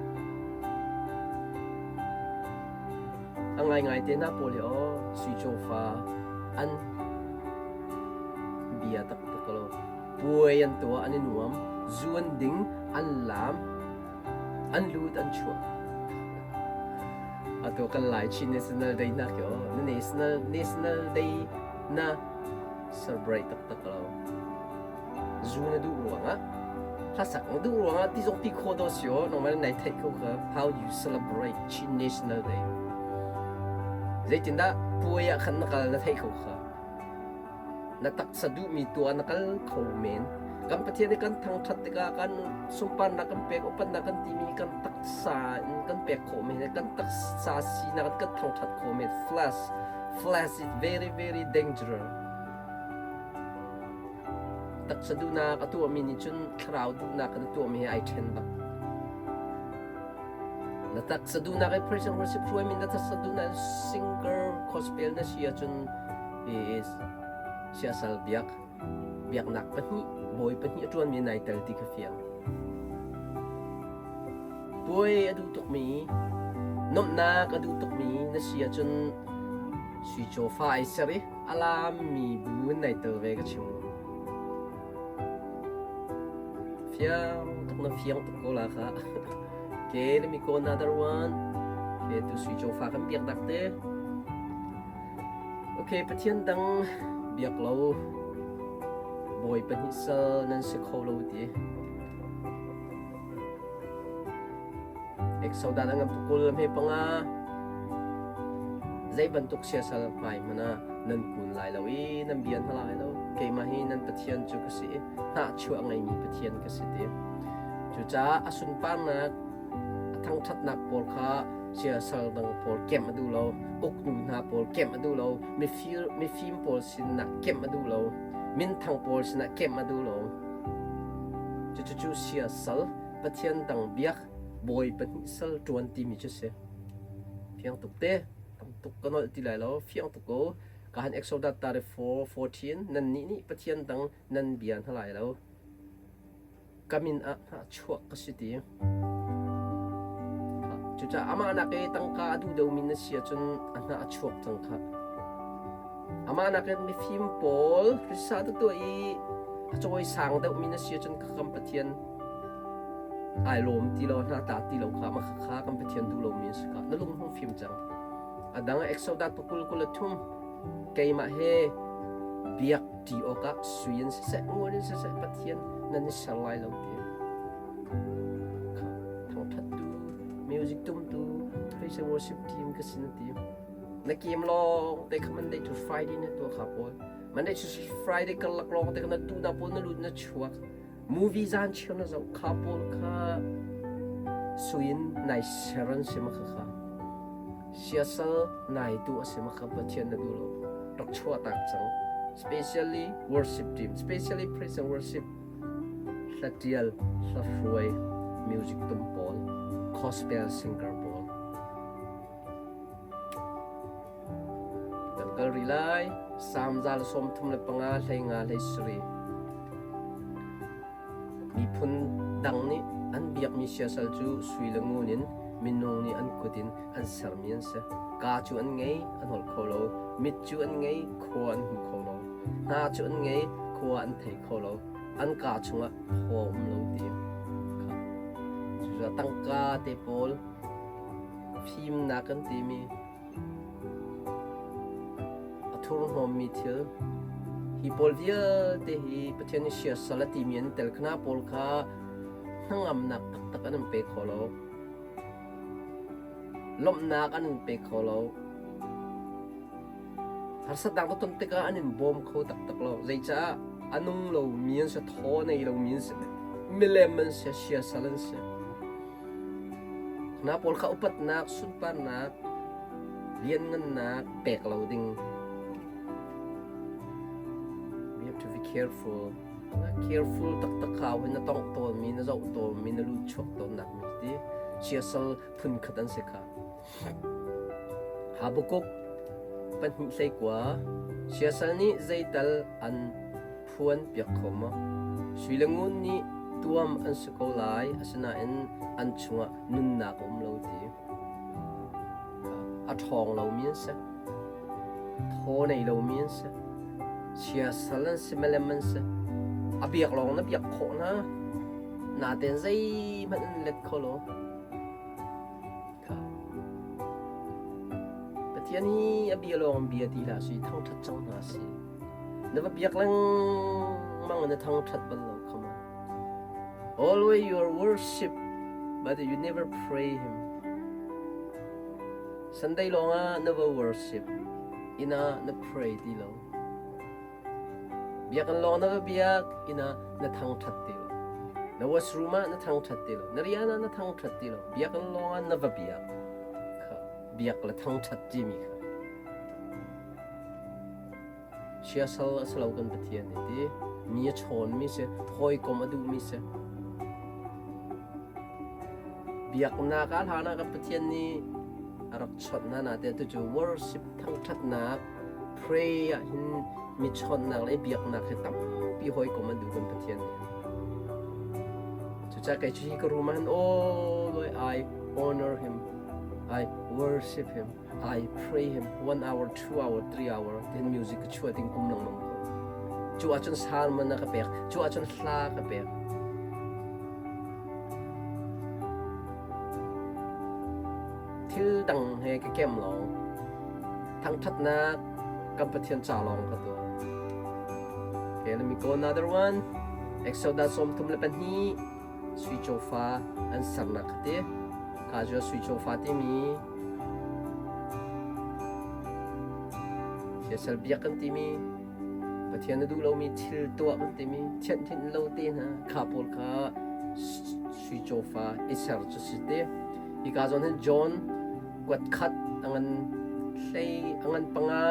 A ngaingai te hna pawl hi aw sui cawfa an bia taktak lo. Puai an tuah an i nuam, zu an ding, an laam, an lut an chuah. Atu kan Lai Chin National Day na khi aw, na National National Day na celebrate taktak lo. Zu na duh ruangah hlasak na duh ruangah ti zong ti khawh dawh si aw, nangmah nai theih ko kha how you celebrate Chin National Day. Zeitindah puai ah khan na kal na theih ko kha. Na taksa duhmi tuah na kal kho men. Kan Pathian nih kan thangṭhat tikah kan sunparnak kan pek, upatnak kan timi kan taksa in kan pek khawh men, kan taksa sinak in kan thangṭhat khawh men. Flesh, flesh is very very dangerous. Taksa duhnak a tuahmi nih cun thlarau duhnak in a tuahmi he ai ṭhen bak. Na taksa duhnak i praise and worship hruaimi na taksa duhnak singer gospel na si ahcun is siasal biak biaknak pahnih bawi pahnih a ṭuanmi nai tel ti kha fiang. Puai a duh tukmi nuamhnak a duh tukmi na si ahcun sui cawfa ai ser i a laammi bu in nai tel ve ka chim. Fiang tuk na fiang tuk ko la kha. Okay, let me go another one. Okay, tu sui cawfa kan biak dak te. Okay, Pathian dang biak lo. Bawi pahnih sal nan si kho lo ti. Exodan a ngan pakul hme panga. Zei bantuk siasal hmai hmanh ah nan kun lai lo i nan bia hna lai lo. Keimah hi nan Pathian cu ka si i hnahchuah a ngeimi Pathian ka si ti. Cucaah a sunparnak, a thangṭhatnak pawl kha siasal dang pawl kemh a duh lo, uknu hna pawl kemh a duh lo, mifir, mifim pawl sinah kemh a duh lo, minthang pawl sinah kemh a duh lo. Cucu siasal Pathian dang biak bawi pahnih sal ṭuan timi cu si. Fiang tuk te, tam tuk ka nolh ti lai lo, fiang tuk ko. Ka han Exodus 34:14 nannih nih Pathian dang nan bia hna lai lo. Ka min ah hna chuak ka si ti. Cucaah amah nak i tangka a duh deuhmi na si ahcun a hna a chuak cang khah. Amah nakin mifim pawl risa tu tuah i a cawisang deuhmi na si ahcun ka kan Pathian ai lawm ti lo hna ta ti lo kha mah kha kan Pathian duh lomi a si kha na lung hung fim cang. A dang Exodus pakul kul le thum keimah he biak ṭi awkah sui in siseh ngun in siseh Pathian nan i ser lai lo ti. Kha thangṭhattu music tumtu praise and worship team ka sin ti. Na kem lawng te kha Monday to Friday na tuah kha pawl. Monday to Friday karlak lawng te kha na tu na pawl na lut na chuak. Movie zan cheu na zoh kha pawl kha suin nai ser an si ma kha kha. Siasal nai tu a si ma kha Pathian na duh lo. Rak chuah tak cang. Especially worship team, especially praise and worship hlatial, hlahruai, music tum pawl, gospel singer pawl. Kan kal rih lai. Salm 135 hlei nga hlei sarih. Miphun dang nih an biakmi siasal cu sui le ngun in minung nih an kut in an sermi an si. Kaa cu an ngei, an holh kho lo. Mit cu an ngei, khua an hmu kho lo. Hna cu an ngei, khua an thei kho lo. An kaa chungah thaw a um lo ti. Cucaah tangka te pawl Fimnak kan timi a thurhnawmmi thil hi pawl vialte hi Pathian nih siasal a timi an tel khana pawl kha hnangamnak taktak an in pe kho lo. Lawmhnak an in pe kho lo. Harsatnak na ton tikah an in bawm kho taktak lo. Zeicah a nung lomi an si, thaw nei lomi an si, milem an si, siasal an si. Hna pawl kha upatnak, sunparnak, lianngannak pek lo ding. We have to be careful. Na careful taktak hau hi na tongh tawnmi, na zoh tawnmi, na lut chuak tawnnak mi ti. Siasal phunkhat an si kha. Habakkuk 2:19 Siasal nih zeital an phuan piak kho maw? Sui le ngun nih tuam an si ko lai, asinain an chungah nunnak a um lo ti. A ṭhawng lomi an si. Thaw nei lomi an si. Siasal an si, milem an si. A biak lawng na biak khawh hna. Natein zeihmanh an let kho lo. Pathian hi a bia lawng bia ti hlah si, thangṭhat cang hna si. Na va biak lengmang na thangṭhat bal lo. Come on. Always you are worship, but you never pray him. Sunday lawng ah na va worship, inn ah na pray ti lo. Biakinn lawng na va biak, inn ah na thangṭhat ti lo. Na washroom ah na thangṭhat ti lo. Na rian ah na thangṭhat ti lo. Biakinn lawng ah na va biak. Kha biak le thangṭhat timi kha. Siasal a si lo kan Pathian nih ti. Mi a chawnmi si, hawikom a duhmi si. Biaknak ah hlan ah kan Pathian nih a rak chawnh hna na te tu cu worship thangṭhatnak pray ah hin mi chawnhnak le biaknak hi tampi hawikom an duh kan Pathian nih. Cucaah kei cu hi ka room ah hin always I honor him, I worship him. I pray him one hour, 2 hour, 3 hour then music ka chuah ding kum lengmang ko. Cu ahcun sermon a ka pek, cu ahcun hla ka pek. Thil dang he ka kem lawng. Thangthatnak kan Pathian ca lawng ka tuah. Okay, let me go another one. Exodus 32. Sui cawfa an sernak kha ti. Ka cu sui cawfa timi siasal biak kan timi Pathian a duh lomi thil tuah kan timi thianhthinh lo te hna kha pawl kha sui cawfa i ser cu si te. Hika zawn hin John kuat khat a ngan hlei a ngan panga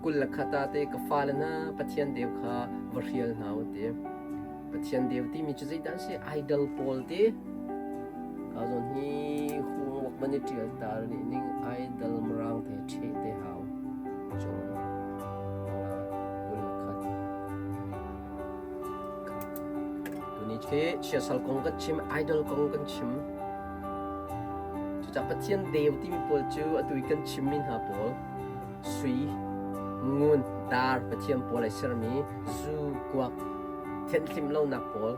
21 ah te ka fale hna Pathian deu kha va hrial hna u ti. Pathian deu timi cu zeidah an si? Idol pawl ti. Ka zawn hi homework man i ṭial tar nih ning idol mirang te ṭhe te hau. John panga 21. Tuni khi siasal kong kan chim, idol kong kan chim. Cucaah Pathian deu timi pawl cu atu i kan chimmi hna pawl sui, ngun, dar pathian pawl ai sermi zu, kuak, thianhhlimh lonak pawl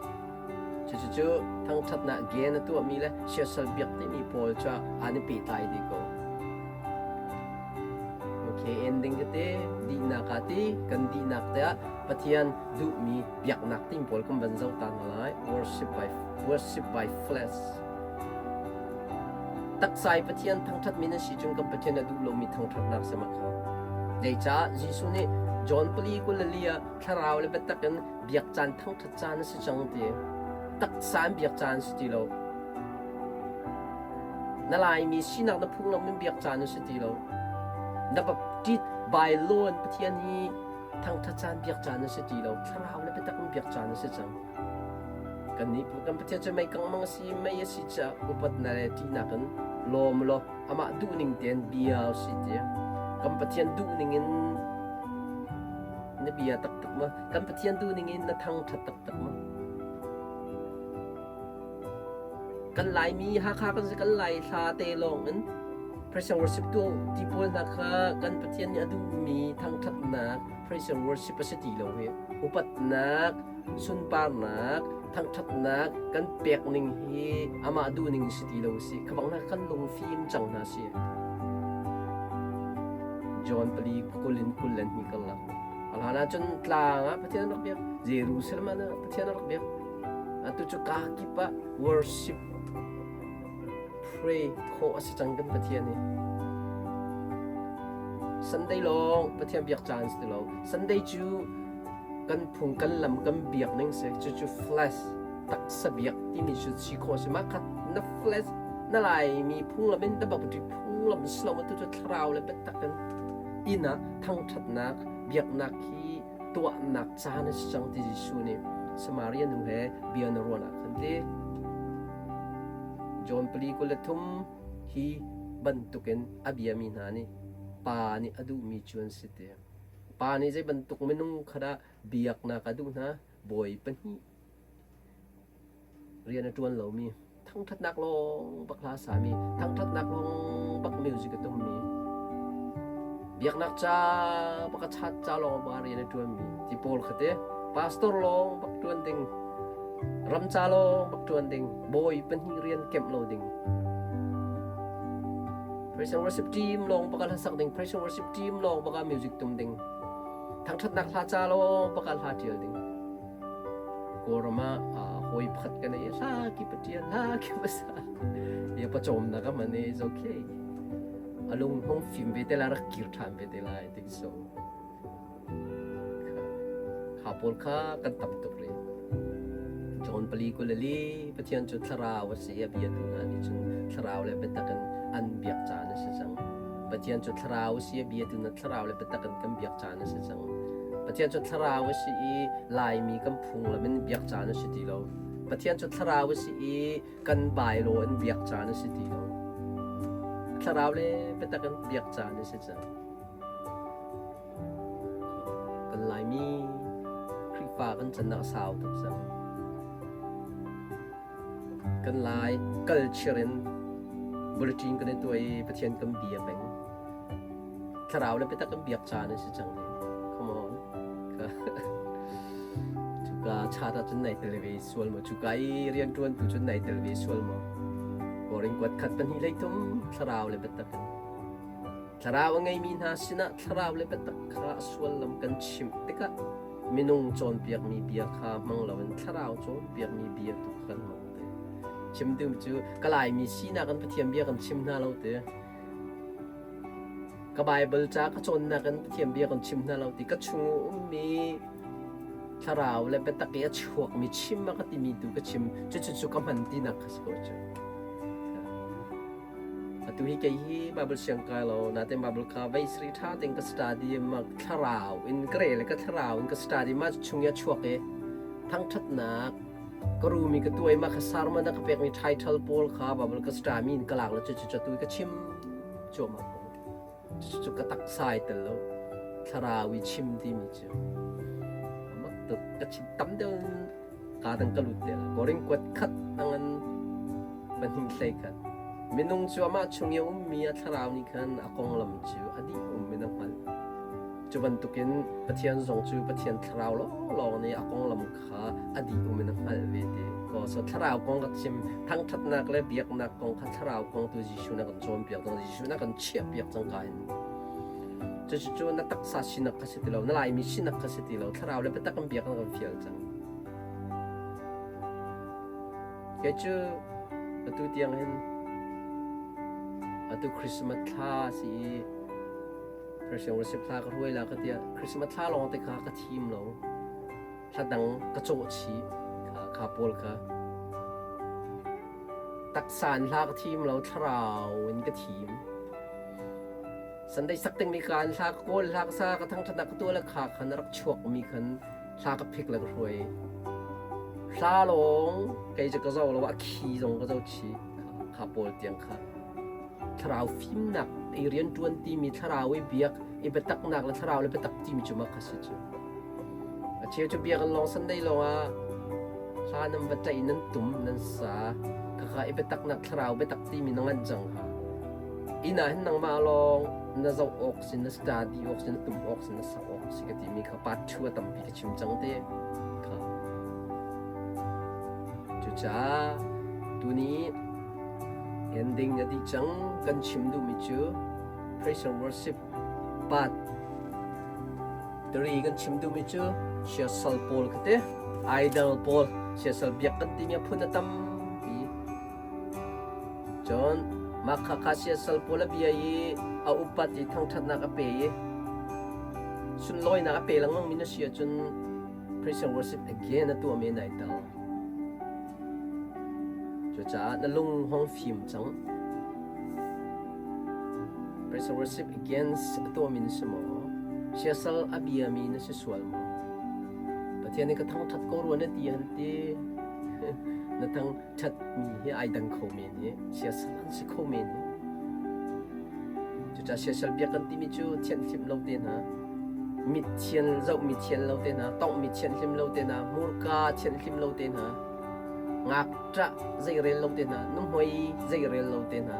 cucu thangṭhatnak gen a tuahmi le siasal biak timi pawl cu an i pehtlai dih ko. Okay, ending tete dihnak ah ti kan dihnak te ah Pathian duhmi biaknak timi pawl kan van zoh ta hna lai. Worship by flesh. Taksa i Pathian thangṭhatmi nan si cun kan Pathian a duh lomi thangṭhatnak si ma kha. Zeicah Jesuh nih John pali 24 ah thlarau le biatak in biak caan thangṭhat caan a si cang ti. Taksa in biak caan si ti lo. Na Laimi sinak na phunglam in biak caan a si ti lo. Na baptist by law in Pathian hi thangṭhat caan biak caan a si ti lo. Thlarau le biatak in biak caan a si cang. Kannih kan Pathian cu mei kangmang a si, mei a si caah upatnak le ṭihnak in lawm law amah duhning tein bia u sih ti. Kan Pathian duhning in na bia taktak maw? Kan Pathian duhning in na thangṭhat taktak maw? Kan Laimi Hakha kan si kan Lai hla te lawng in praise and worship tu ti pawl hna kha kan Pathian nih a duhmi thangṭhatnak praise and worship a si ti lo hi. Upatnak sunparnak thangṭhatnak kan pek ning hi amah duh ning si ti lo si kha bang hna kan lungfim cang hna si John pali 20 in 22 karlak a hlan ah cun tlang ah Pathian rak biak Jerusalem ah Pathian rak biak atu cu ka kip ah worship pray khawh a si cang kan Pathian hi Sunday lawng Pathian biak caan si ti lo Sunday cu kan phung kan lam kan biak ning si cucu flesh taksa biak timi cu si khawh si mah kha na flesh na laimi phunglam in na bak phunglam si lo tu cu thlarau le biatak in inn ah thangṭhatnak biaknak hi tuahnak caan a si cang ti Jesuh nih Samaria nu he bia na ruan ah khan ti. John pali 23 hi bantukin a biami hna nih Pa nih a duhmi cu an si ti. Pa nih zei bantuk minung kha dah biaknak a duh hna? Bawi pahnih rian a ṭuan lomi, thangṭhatnak lawng bak hla a sami, thangṭhatnak lawng bak music a tummi, biaknak ca bak a chat ca lawng bak rian a ṭuanmi ti pawl kha te pastor lawng bak ṭuan ding, ram ca lawng bak ṭuan ding, bawi pahnih rian kemh lo ding. Praise and worship team lawng bak hla sak ding, praise and worship team lawng bak music tum ding, thangṭhatnak hla ca lawng bak hla ṭial ding. Kawlram ah hawi pakhat kan ei hla ki patian hla ki pasa ya pachawm na ka man is okay alung hong fim ve te la rak kir than ve te lai think so kha pawl kha kan tam tuk re John pali kulali Pathian cu thlarau a si a bia tu hna nih cun thlarau le biatak in an biak caan a si cang Pathian cu thlarau a si a bia tu na thlarau le biatak in kan biak caan a si cang Pathian cu thlarau a si i Laimi kan phunglam in biak caan a si ti lo. Pathian cu thlarau a si i kan bylaw in biak caan a si ti lo. Thlarau le biatak in biak caan a si cang. Kan Laimi Khrihfa kan cannak a sau tuk cang. Kan Lai culture in bulletin kan i tuah i Pathian kan bia peng. Thlarau le biatak kan biak caan a si cang. Come on. Cuka chat ah cun nai tel ve sual maw? Cuka i rianṭuantu cun nai tel ve sual maw? Korin kuat khat pahnih lei thum thlarau le biatak in. Thlarau a ngeimi hna sinah thlarau le biatak kha a suallam kan chimh tikah minung cawnpiakmi bia kha hmang loin thlarau cawnpiakmi bia tu kha kan hmang te. Chim tu cu ka Laimi sinak in Pathian bia kan chim hna lo te. Ka Baibal ca ka cawnnak in Pathian bia kan chim hna lo ti ka chung ummi thlarau le biatak i a chuakmi chim a ka timi tu ka chim cucu cu ka hman tinak kha si ko cu. Atu hi kei hi Bible siang kai lo natin Bible kha vei sri tha ting ka study ma thlarau in ka rel ka thlarau in ka study ma chung i a chuak i thangthatnak ka rumi ka tuai ma kha sermon a ka pekmi title pawl kha Bible ka study mi in ka lak lo cucu cu tu ka chim cuahmah ko. Cucu ka taksa ai tel lo. Thlarau i chim timi cu mak tuk ka chim tam deuh in kaa dang ka lut te la. Korin kuat khat angan pahnih hlei khat. Minung cu amah chung i a ummi a thlarau nih khan a konglam cu a dih um in a hngalh. Cu bantukin Pathian zong cu Pathian thlarau lawnglawng nih a konglam kha a dih um in a hngalh ve ti. Ko so thlarau kong ka chim thangṭhatnak le biaknak kong kha thlarau kong tu Jesuh na kan cawnpiak cang Jesuh na kan chiahpiak cang ka hin. Cucu na taksa sinak kha si ti lo, na Laimi sinak kha si ti lo, thlarau le biatak kan biak na kan fial cang. Kei cu atu tiang hin atu Christmas thla si i Christian worship hla ka hruai la ka tiah Christmas thla lawng te kha ka thim lo. Hla dang ka cawh chih kha, kha pawl kha. Taksa in hla ka thim lo, thlarau in ka thim. Sunday sak dingmi ka in hla ka kawl, hla ka sa, ka thangṭhatnak ka tuah le kha khan a rak chuakmi khan hla ka phik le ka hruai. Hla lawng kei cu ka zo lo, a khi zong ka zo chih kha pawl tiang kha. Thlarau fimnak i rianṭuan timi thlarau i biak i biataknak le thlarau le biatak timi cu mah kha si cu. A cheu cu biakinn lawng Sunday lawngah hla nan va ṭaih nan tum nan sa khakha i biataknak thlarau biatak timi na ngan cang ha. Inn ah hin nangmah lawng na zoh awk si na study awk si na tum awk si na sak awk si ka timi kha part 2 a tampi ka chim cang te kha. Cucaah tuni Ending a dih cang. Kan chim duhmi cu praise and worship part 3 kan chim duhmi cu siasal pawl kha te idol pawl siasal biak kan timi a phun a tampi. Cun mah kha kha siasal pawl a bia i a upat i thangṭhatnak a pe i sunlawinak a pe lengmang mi na si ahcun praise and worship again a tuahmi nai tel. Cucaah na lung hong fim cang. Praise and worship against a tuahmi na si maw? Siasal a biami na si sual maw? Pathian nih ka thangṭhat ko rua na ti han ti. Na thang ṭhat mi hi ai dang kho men hi, siasal an si kho men hi. Cucaah siasal biak kan timi cu thianhhlimh lo te hna, mit thian zoh mi thian lo te hna, tongh mi thianhlim lo te hna, hmurka thianhlim lo te hna, ngakṭah zeirel lo te hna, nuhmei zeirel lo te hna,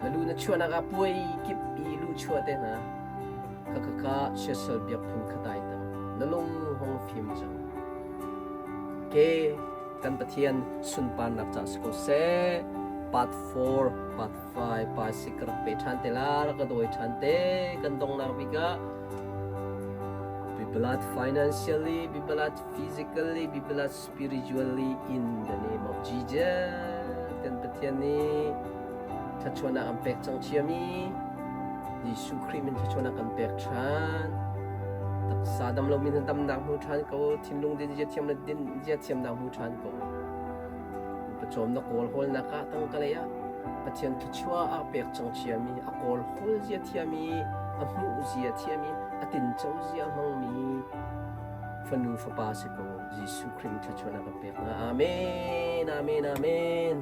na lu na chuahnak ah puai kip i lu chuah te hna, khakha siasal biak phun kha dai tang, na lung hong fim cang. Ke kan Pathian sunparnak ca si ko seh. Part 4, part 5, part 6 ka rak pe ṭhan te la, rak ka dawi ṭhan te, kan dongnak bik ah be blessed financially, be blessed physically, be blessed spiritually in the name of Jesus. Kan Pathian nih thluachuahnak an pek cang ciami Jesuh Khrih min thluachuahnak kan pek ṭhan. Taksa dam lomi hna damnak hmu ṭhan ko, thinlung din zia thiam le din zia thiamnak hmu ṭhan ko. Pawcawm na kawl hawlnak ah tangka lei ah Pathian thluachuah a pek cang ciami, a kawl hawl zia thiami, a hmuh zia thiami, a tinco zia hmangmi fanu fapa si ko. Jesuh Khrih min thluachuahnak kan pek hna. Amen. Amen. Amen.